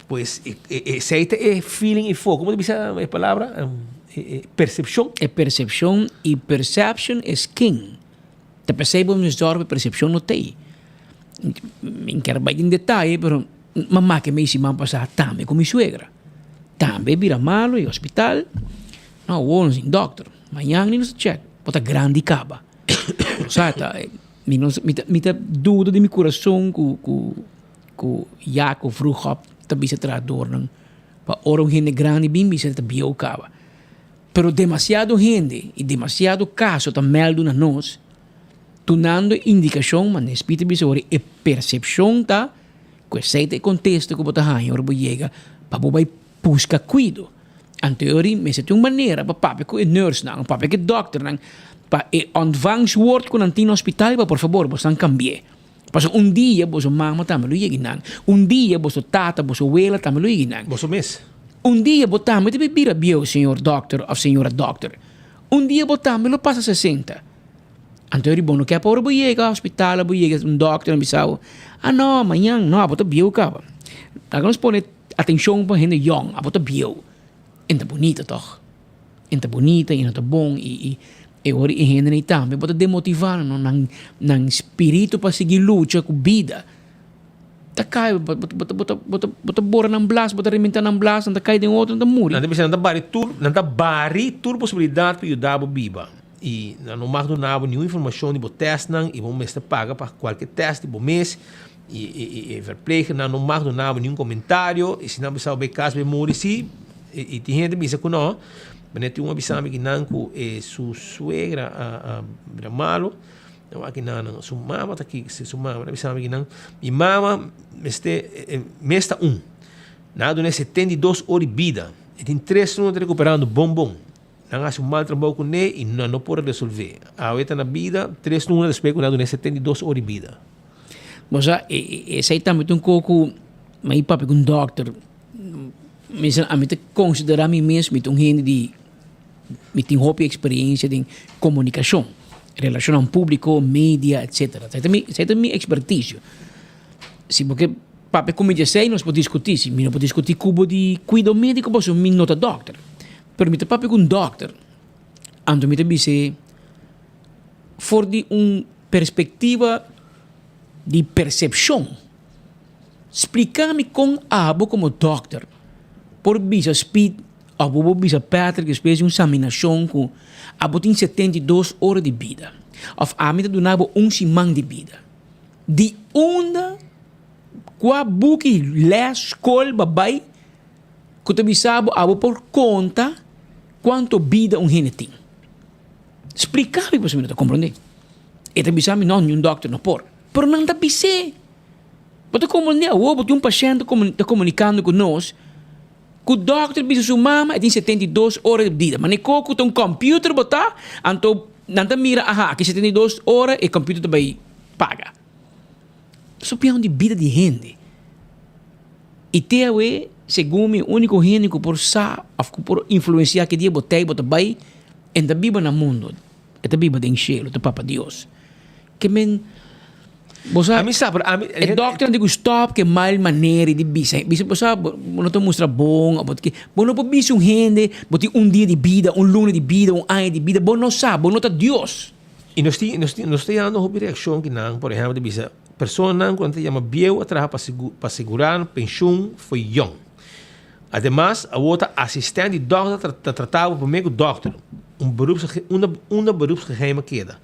pues e esei ta e feeling i fo, komo ta bisa e palabra? E persepshon. E persepshon i perception is king. Ta p'esei bo mester zòrg pa e persepshon no t'ei. Mi no kier bai den detaye pero mi a make mi siman pasá tambe ku mi suegra. Tambe bira malu i hospital. No awor nos tin dòkter. Mañan ni nos ta chèk. Bo ta grandi kaba. Sa ta mi no mi ta mi ta duda di mi kurason ku ku ku Jaco Vroegop ta bisa trahadornan. Pa ora un hende grandi bin bisa ta bieu kaba. Pero demasiado hende i demasiado kaso ta mèldu na nos dunando indikashon, ma nes Peter bisa ora e persepshon ta ku esei ta e kontesto ku bo ta haña ora bo yega pa bo bai buska kuido. Anto e ora mester tin un manera pa papia ku e nursenan, papia ku e dòkternan pa e ontvangstwoord ku nan tin na hospital pa por fabor boso nan kambi'é. Pasobra un dia boso mama tambe lo yega nan. Un dia boso tata, boso wela tambe lo yega nan. Boso mes. Un dia bo tambe ta bay bira bieu, señor dokter of señora dokter. Un dia bo tambe lo pasa sesenta. Anto eri bo no ke pa ora bo yega hospital of bo yega un dokter a bisa bo, ah no, mañan no, abo ta bieu kaba. Laga nos pone. Atenshon pa hende yòn, abo ta bieu. En ta bunita tòg. En ta bunita i no ta bon i i e ora e hendenan ei tambe bo ta demotivá nan no nan nan spiritu pa sigui lucha ku bida ta kai bo bo bo bo bo ta bo ta bora nan blas bo ta rementá nan blas nan ta kai den otro nan ta muri. Nan ta bisa nan ta bari tur nan ta bari tur posibilidat pa yuda bo biba i nan no mag duna bo niun informashon di bo tèstnan i bo mester paga pa kualke tèst di bo mes i e e verplegernan no mag duna bo niun komentario i si nan bisa bo bai kas bai muri si i tin hende bisa ku no manera tin un a bisa mi kinan ku e su suegra a a bira malo nan wak kinan nan su mama ta ki su mama ta bisa mi kinan mi mama mester mes ta un nan a duna e 72 ora di bida e tin tres luna ta rekuperando bon bon. Nan a hasi un mal trabou kuné i nan no por a resolvé. Awe ta na bida, tres luna despues ku nan a dun'é 72 ora di bida. Bo sa, esei tambe ta un kos ku mi papia ku un dòkter. Mi sa, ami ta konsiderá mi mes mi ta un hende di, mi tin hopi eksperensia den komunikashon, relashonnan públiko, media, etsetera. Esei ta mi, esei ta mi ekspertisio. Si bo ke papia ku mi di esei nos por diskutí, si mi no por diskutí ku bo di kuido médiko pasobra mi no ta dòkter. Pero mi ta papia ku un dòkter, anto mi ta bis'é for di un perspektiva di persepshon. Splika mi kon abo komo dòkter por bisa Speed òf bo por bisa Patrick despues di un saminashon ku abo tin 72 ora di bida òf ami ta duna bo un siman di bida. Di unda, kua buki, lès, skol bo a bai Ku ta bisa bo abo por konta kuantu bida un hende tin. Splika mi pasobra mi no ta komprondé. E ta bisa mi no, niun dòkter no por. Pero nan ta bis'é. Bo ta komprondé awor bo tin un pashènt ta komunikando ku nos ku dòkter bisa su mama e tin 72 ora di bida. Mane ko ku ta un kòmpiuter bo ta, anto nan ta mira aha aki 72 ora e kòmpiuter ta bai paga. Pasobra di bida di hende. I te awe, segun mi, úniko hende ku por sa òf ku por influensiá ki dia bo ta i bo ta bai, e ta biba na mundu, e ta biba den shelu, ta Papa Dios. Ke men, bo sa, Ami sa, pero ami. E dòkternan tin ku stòp ku e mal manera di bisa. Bisa bo sa, bo no ta mustra bon, òf bo ta ke, bo no por bisa un hende bo tin un dia di bida, un luna di bida, un aña di bida, bo no sa, bo no ta Dios. I nos tin, nos tin, nos ta yanda hopi reakshon ki nan, por ehèmpel, ta bisa, Personanan ku nan ta yama bieu a traha pa pa segurá nan penshun for yòn. Ademas, awor ta asistènt di dòkter ta trata bo promé ku dòkter. Un beroepsge unda unda beroepsgeheim a keda.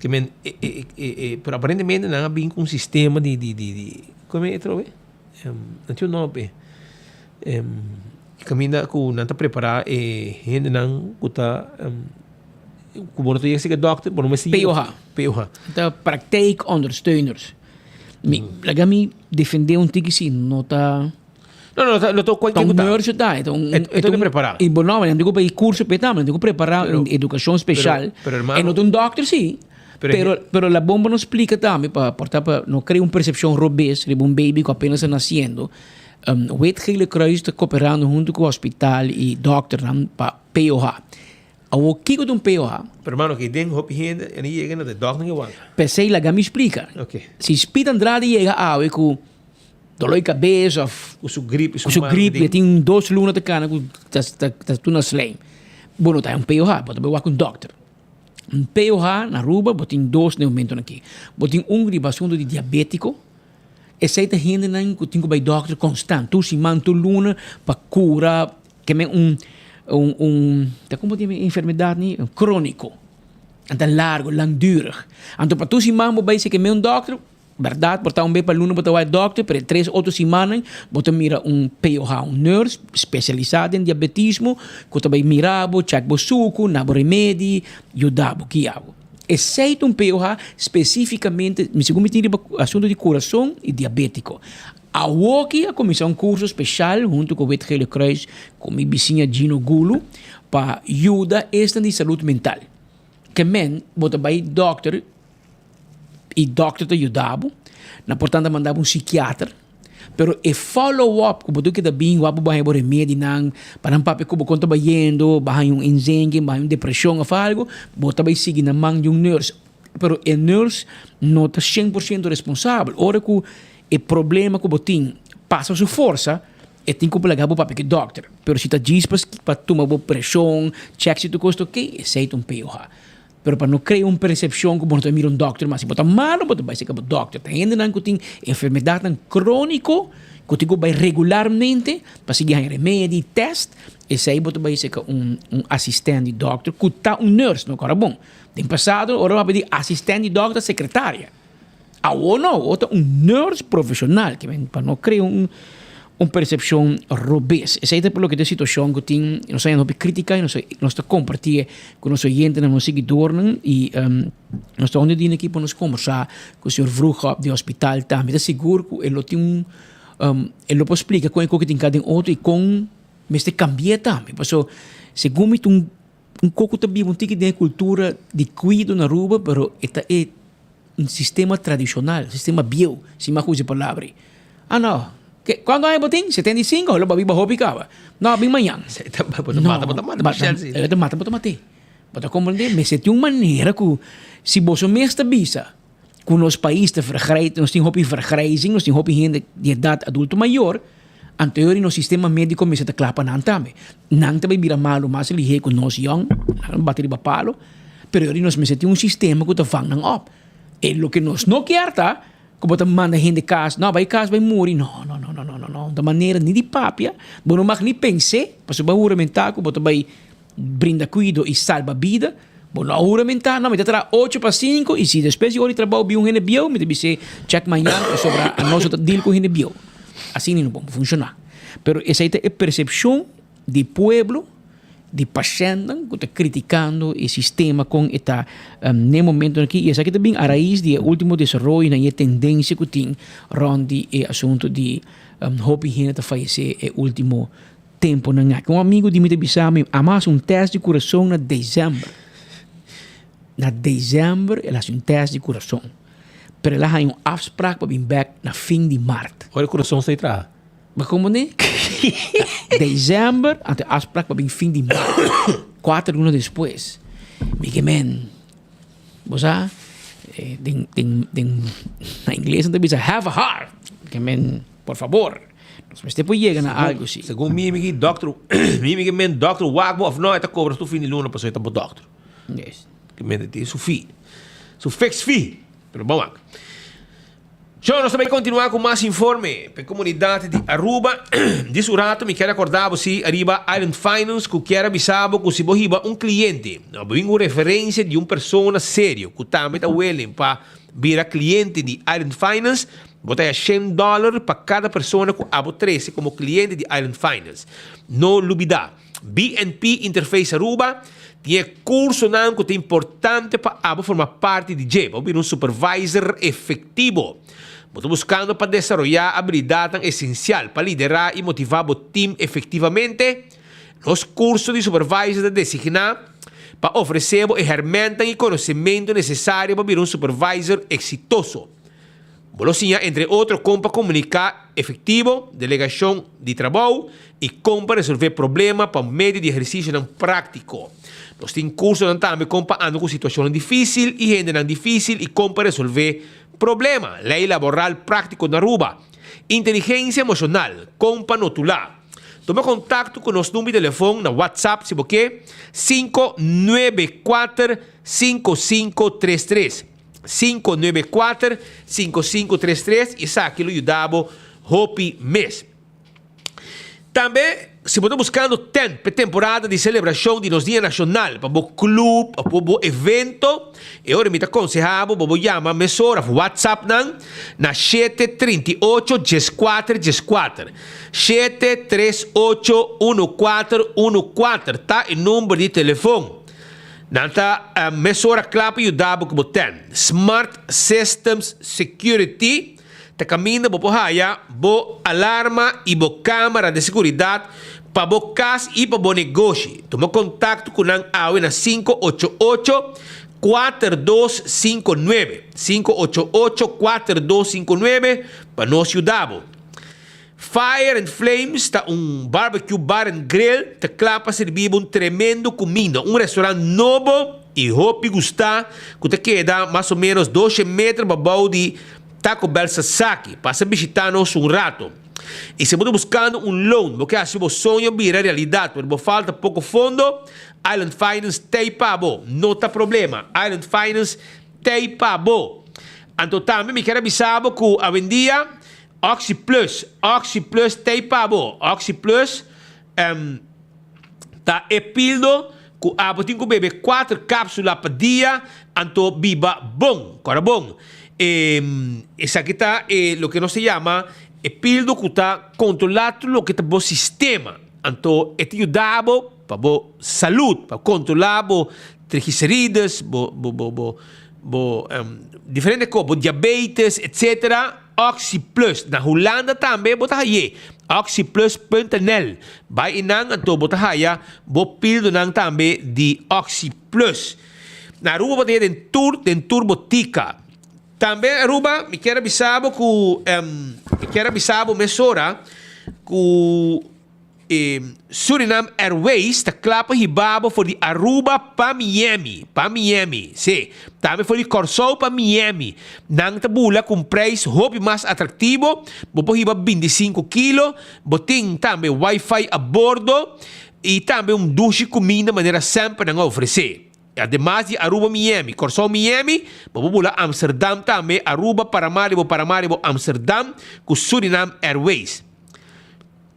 Ke men e e e e pero aparentemente nan a bin ku un sistema di di di di komo e atrobe? Nan tin un nòmber p'e. Kaminda ku nan ta prepará e hendenan ku ta. Ku bo no ta yega sega dòkter, bo no mester yega. POH. POH. Ta praktijkondersteuners. Mi, laga mi defendé un tiki si no ta. No, no, no ta kualke ku ta. Ta un nurse ta, e ta un. E ta prepará. I bo no, nan tin ku bai kurso p'e tambe, nan tin ku prepará un edukashon speshal. Pero, hermano. E no ta un dòkter si. Pero, pero la bon pa nos splika tambe pa por ta pa no krea un persepshon robes riba un baby ku apenas ta nasiendo. Wit Gele Kruis ta koperando huntu ku hospital i dòkternan pa POH. Awor kiko ta un POH? Pero hermano ki den hopi hende e no yega na de dòkter ke wanta. P'esei laga mi splika. Ok. Si Speed Andrade yega awe ku dolor di kabes òf. Ku su grip i su mal. Ku su grip i e tin dos luna ta kana ku ta ta tuna slijm. Bo no ta un POH, bo ta bai wak un dòkter. Un POH na Aruba bo tin dos na e momentonan aki. Bo tin un riba asuntu di diabétiko. Esei ta hendenan ku tin ku bai dòkter konstant, tur siman, tur luna pa kura. Ke men un un un ta como di enfermedad ni crónico. Anta largo, langdurig. Anto pa tur siman bo bai seke men un dokter, berdad por ta un bes pa luna bo ta wak dokter, pero e tres otro simannan bo ta mira un POH, un nurse specialisa den diabetismo ku ta bai mira bo, check bo suku, na bo remedi, yuda bo, guia bo. Esei ta un POH specificamente, mi segun mi tin riba asunto di curason y diabetico. Awoki a kuminsá un kurso speshal huntu ku Wit Gele Kruis ku mi bisiña Gino Gulu pa yuda esnan di salud mental. Ke men bo ta bai dòkter i dòkter ta yuda bo, nan por tanta manda bo un sikiater, pero e follow up ku bo tin keda bin wak bo bai haña bo remedinan pa nan papia ku bo kon ta bayendo, bo a haña un inzenking, bo a haña un depreshon òf algu, bo ta bai sigui na man di un nurse. Pero e nurse no ta shen por siento responsabel. Ora ku e problema ku bo tin pasa su forsa, E tin ku laga bo papia ku e dòkter. Pero si ta djis pa pa tuma bo preshon, chèk si tur kos ta oké, esei ta un POH. Pero pa no krea un persepshon ku bo no ta mira un dòkter mas. Si bo ta malu bo ta bai serka bo dòkter. Ta hendenan ku tin enfermedatnan króniko ku tin ku bai regularmente pa sigui haña remedi, tèst, esei bo ta bai serka un un asistènt di dòkter ku ta un nurse, no kòrda bon. Den pasado ora bo a pidi asistènt di dòkter sekretaria. Awor no, awor ta un nurse profesional, ke men pa no krea un un persepshon robes. Esei ta por loke ta e situashon ku tin, nos a haña hopi kritika i nos nos ta kompartié ku nos oyentenan, nos siguidornan i nos ta hònde dina aki pa nos kombersá ku señor Vroegop di hospital tambe. Ta sigur ku e lo tin un e lo por splika kon e koki tin ka den otro i kon mester kambi'é tambe. Paso segun mi ta un un koko ta biba un tiki den e kultura di kuido na Aruba pero e ta e Un sistema tradicional, sistema bieu, si mi a usa e palabra ei. Ah no, ke cuanto aña bo tin? 75? Lo bo a biba hopi caba. No, bin mañan. Bo ta mata, bo ta mata Michel si. Bo ta mata, bo ta mat'é. Bo ta comprende? Mester tin un manera cu si boso mes ta bisa cu nos pais ta vergrijs, nos tin hopi vergrijzing, nos tin hopi hende di edad adulto mayor, anto e ora nos sistema medico mester ta cla pa nan tambe. Nan ta bay bira malo mas lihe cu nos yong, nan bati riba palo. Pero yori nos mester tin un sistema ku ta vang nan op. E loke nos no kier ta ku bo ta manda hende kas, no bai kas bai muri, no no no no no no no ta manera ni di papia, bo no mag ni pens'é, pasobra bo a huramentá ku bo ta bai brinda kuido i salba bida, bo no a huramentá, no mi ta traha ocho pa sinku i si despues di ora di trabou bin un hende bieu mi ta bis'é chèk mañan pasobra anos no ta deal ku hende bieu. Asina no por funshoná. Pero esei ta e persepshon di pueblo. Di pashèntnan ku ta kritikando e sistema kon e ta n'e momentonan aki i esaki ta bin a rais di e último desaroyonan i e tendensia ku tin rònt di e asuntu di hopi hende ta fayesé e último tempunan aki. Un amigu di mi ta bisa mi a hasi un tèst di kurason na desèmber. Na desèmber el a hasi un tèst di kurason pero el a haña un afsprak pa bin bèk na fin di mart. Ora e kurason sa traha? Bo comprende? December, anto e afspraak pa bin fin di maart. Cuater luna despues. Mi ke men, bo sa, den, den, den, na ingles nan ta bisa have a heart. Ke men, por fabor, nos mester por yega na algo si. Segun mi, mi ki dokter, mi ke men dokter wak bo of no, e ta cobra tur fin di luna pasobra e ta bo dokter. Yes. Ke men e tin su fee, su fix fee. Pero bon wak. Sho, nos ta bay continua cu mas informe p'e comunidad di Aruba. Dis un rato mi kier acorda bo si ariba Island Finance cu kier a bisa bo cu si bo hiba un cliente o bo bin cu referencia di un persona serio cu tambe ta willing pa bira cliente di Island Finance, bo ta haya shen dollar pa cada persona cu abo trece como cliente di Island Finance. No lubida, BNP Interface Aruba tin e cursonan cu ta importante pa abo forma parti di dje, pa bo bira un supervisor efectivo. Bo ta buscando pa desaroya abilidadnan esencial pa lidera y motiva bo team efectivamente? Nos curso di supervisor ta designa pa ofrece bo e hermentan y conocimento necesario pa bira un supervisor exitoso. Bo lo siña entre otro kon pa komuniká efektivo, delegashon di trabou i kon pa resolvé problema pa medio di ehersisionan práktiko. Nos tin kursonan tambe kon pa anda ku situashonnan difísil i hendenan difísil i kon pa resolvé problema, lei laboral práktiko na Aruba, inteligensia emoshonal, kon pa notulá. Tuma kontakto ku nos number di telefon na WhatsApp si bo ke, 594 5533. 594 5533 esaki lo yuda bo hopi mes. Tambe si bo ta buscando tent p'e temporada di celebracion di nos Dia Nacional pa bo club of pa bo evento, e ora mi ta conseha bo pa bo yama mesora of WhatsApp nan na 738 14 14. 738 1414 ta e number di telefon. Nan ta mesora kla pa yuda bo ku bo ten. Smart Systems Security ta kaminda bo por haya bo alarma i bo kamera di seguridat pa bo kas i pa bo negoshi. Tuma kontakto ku nan awe na 588 4259, 588 4259, pa nos yuda bo. Fire and Flames ta un barbecue bar and grill ta kla pa sirbi bo un tremendo kuminda. Un restaurant nobo i hopi gustá ku ta keda mas o ménos doshe meter babou di Taco Bell Sasaki. Pasa bishitá nos un rato. I si bo ta buskando un loan, bo ke hasi bo soño bira realidat pero bo falta poko fondo, Island Finance t'ei pa bo. No ta problema, Island Finance t'ei pa bo. Anto tambe mi kier a bisa bo ku awendia Oxi Plus, Oxi Plus t'ei pa bo. Oxi Plus ta e pildo ku abo tin ku bebe kuater kapsula pa dia anto biba bon, kòrda bon. Esaki ta e loke nos ta yama e pildo ku ta kontrolá tur loke ta bo sistema. Anto e ta yuda bo pa bo salud, pa kontrolá bo triglicerides, bo bo bo bo bo diferente kos, bo diabetes etcetera. Oxi Plus, na Hulanda tambe bo ta hay'é, oxiplus punt nl. Bai einan anto bo ta haya bo pildonan tambe di Oxi Plus. Na Aruba bo ta haya den tur den tur botica. Tambe Aruba mi kier a bisa bo cu mi kier a bisa bo mesora cu Suriname Airways ta kla pa hiba bo for di Aruba pa Miami, pa Miami, sí, tambe for di Kòrsou pa Miami. Nan ta bula ku un preis hopi mas atraktivo, bo por hiba 25 kilo, bo tin tambe wifi a bordo i tambe un dushi kuminda manera semper nan a ofresé. Ademas di Aruba Miami, Kòrsou Miami, bo por bula Amsterdam tambe, Aruba Paramaribo Paramaribo Amsterdam ku Suriname Airways.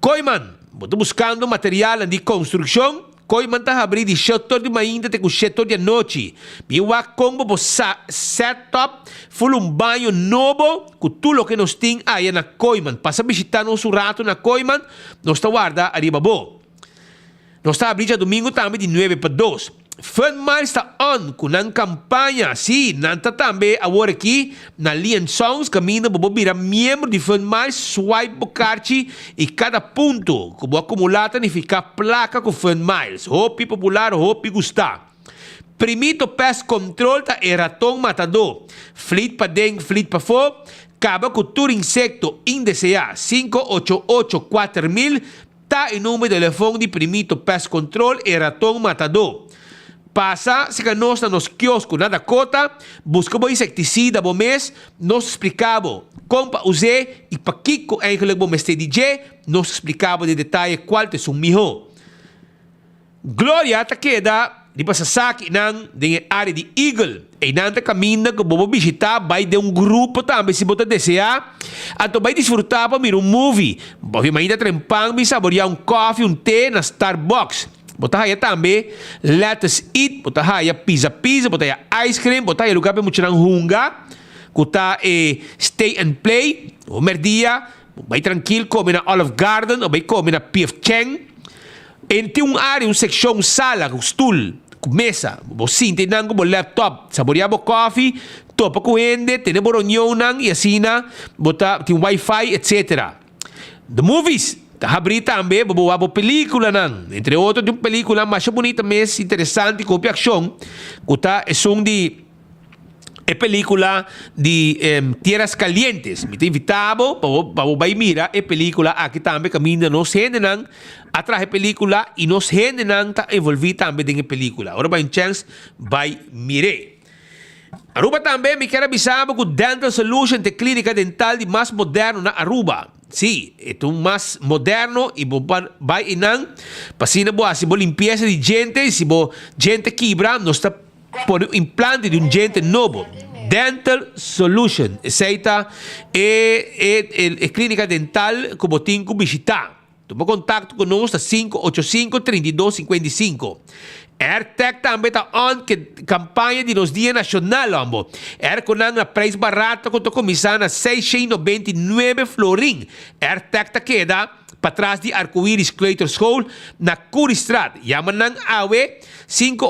Kooiman, bo ta buskando materialnan di konstrukshon? Kooiman ta habrí di shetor di mainta te ku shetor di anochi. Bin wak kon bo por sa set up ful un baño nobo ku tur loke nos tin aya na Kooiman. Pasa bishita nos un rato na Kooiman, nos ta warda ariba bo. Nos ta abri djadumingu tambe di nuebe pa dos. Fun Miles ta on ku nan kampaña. Sí, nan ta tambe awor aki na Lee and Sons kaminda bo por bira miembro di Fun Miles, swipe bo karchi i kada punto ku bo akumulá ta nifiká plaka ku Fun Miles. Hopi popular, hopi gustá. Primito Pest Control ta e raton matadó. Flit paden, flit pafó, kaba ku tur insekto indeseá. 588 4000 Ta e number di telefon di Primito Pest Control e raton matadó. Pasa seka nos na nos kiosko na Dakota, buska bo insecticida bo mes, nos ta splika bo kon pa us'é i pakiko eigenlijk bo mester di dje, nos ta splika bo den detaye kual ta esun mihó. Gloria ta keda riba sasaki nan den e área di Eagle. Einan ta kaminda ku bo por bishitá, bai den un grupo tambe si bo ta deseá. Anto bai disfrutá pa mira un movie. Bo por mainta trempan bin saboriá un kòfi, un te na Starbucks. Bo ta haya tambe Let Us Eat, bo ta haya Pizza Pizza, bo ta haya ice cream, bo ta haya lugá pa e muchanan hunga ku ta e Stay and Play. Bo mèrdia bo bai trankil kome na Olive Garden òf bai kome na PF Chang. En tin un área, un sekshon, un sala ku stul, ku mesa. Bo sinta einan ku bo laptop, saboreá bo kòfi, topa ku hende, tene bo reunionnan i asina bo ta tin wifi etsetera. The movies ta habrí tambe pa bo wak bo pelíkulanan. Entre otro tin un pelíkula masha bunita mes, interesante ku hopi akshon ku ta esun di. E pelicula di Tierras Calientes. Mi ta invita bo pa bo pa bo bai mira e pelicula aki tambe caminda nos hendenan a traha e pelicula y nos hendenan ta envolvi tambe den e pelicula. Ora bo hay un chance bai mir'e. Aruba tambe mi kier a bisa bo cu Dental Solution ta e clinica dental di mas moderno na Aruba. Si, e ta un mas moderno y bo por bai eynan pa asina bo haci bo limpieza di djente y si bo djente kibra nos ta Pone un implante di un djente nobo. Dental Solution. Esei ta e e e klinika dental ku bo tin ku bishitá. Tuma kontakto ku nos ta 585 32 55. AirTag tambe ta on ke kampaña di nos Dia Nashonal hombo. Airconan na preis barato ku ta kuminsá na 699 florin. AirTag ta keda patras di Arcoiris Kleuterschool na Curiestraat. Yama nan awe 5.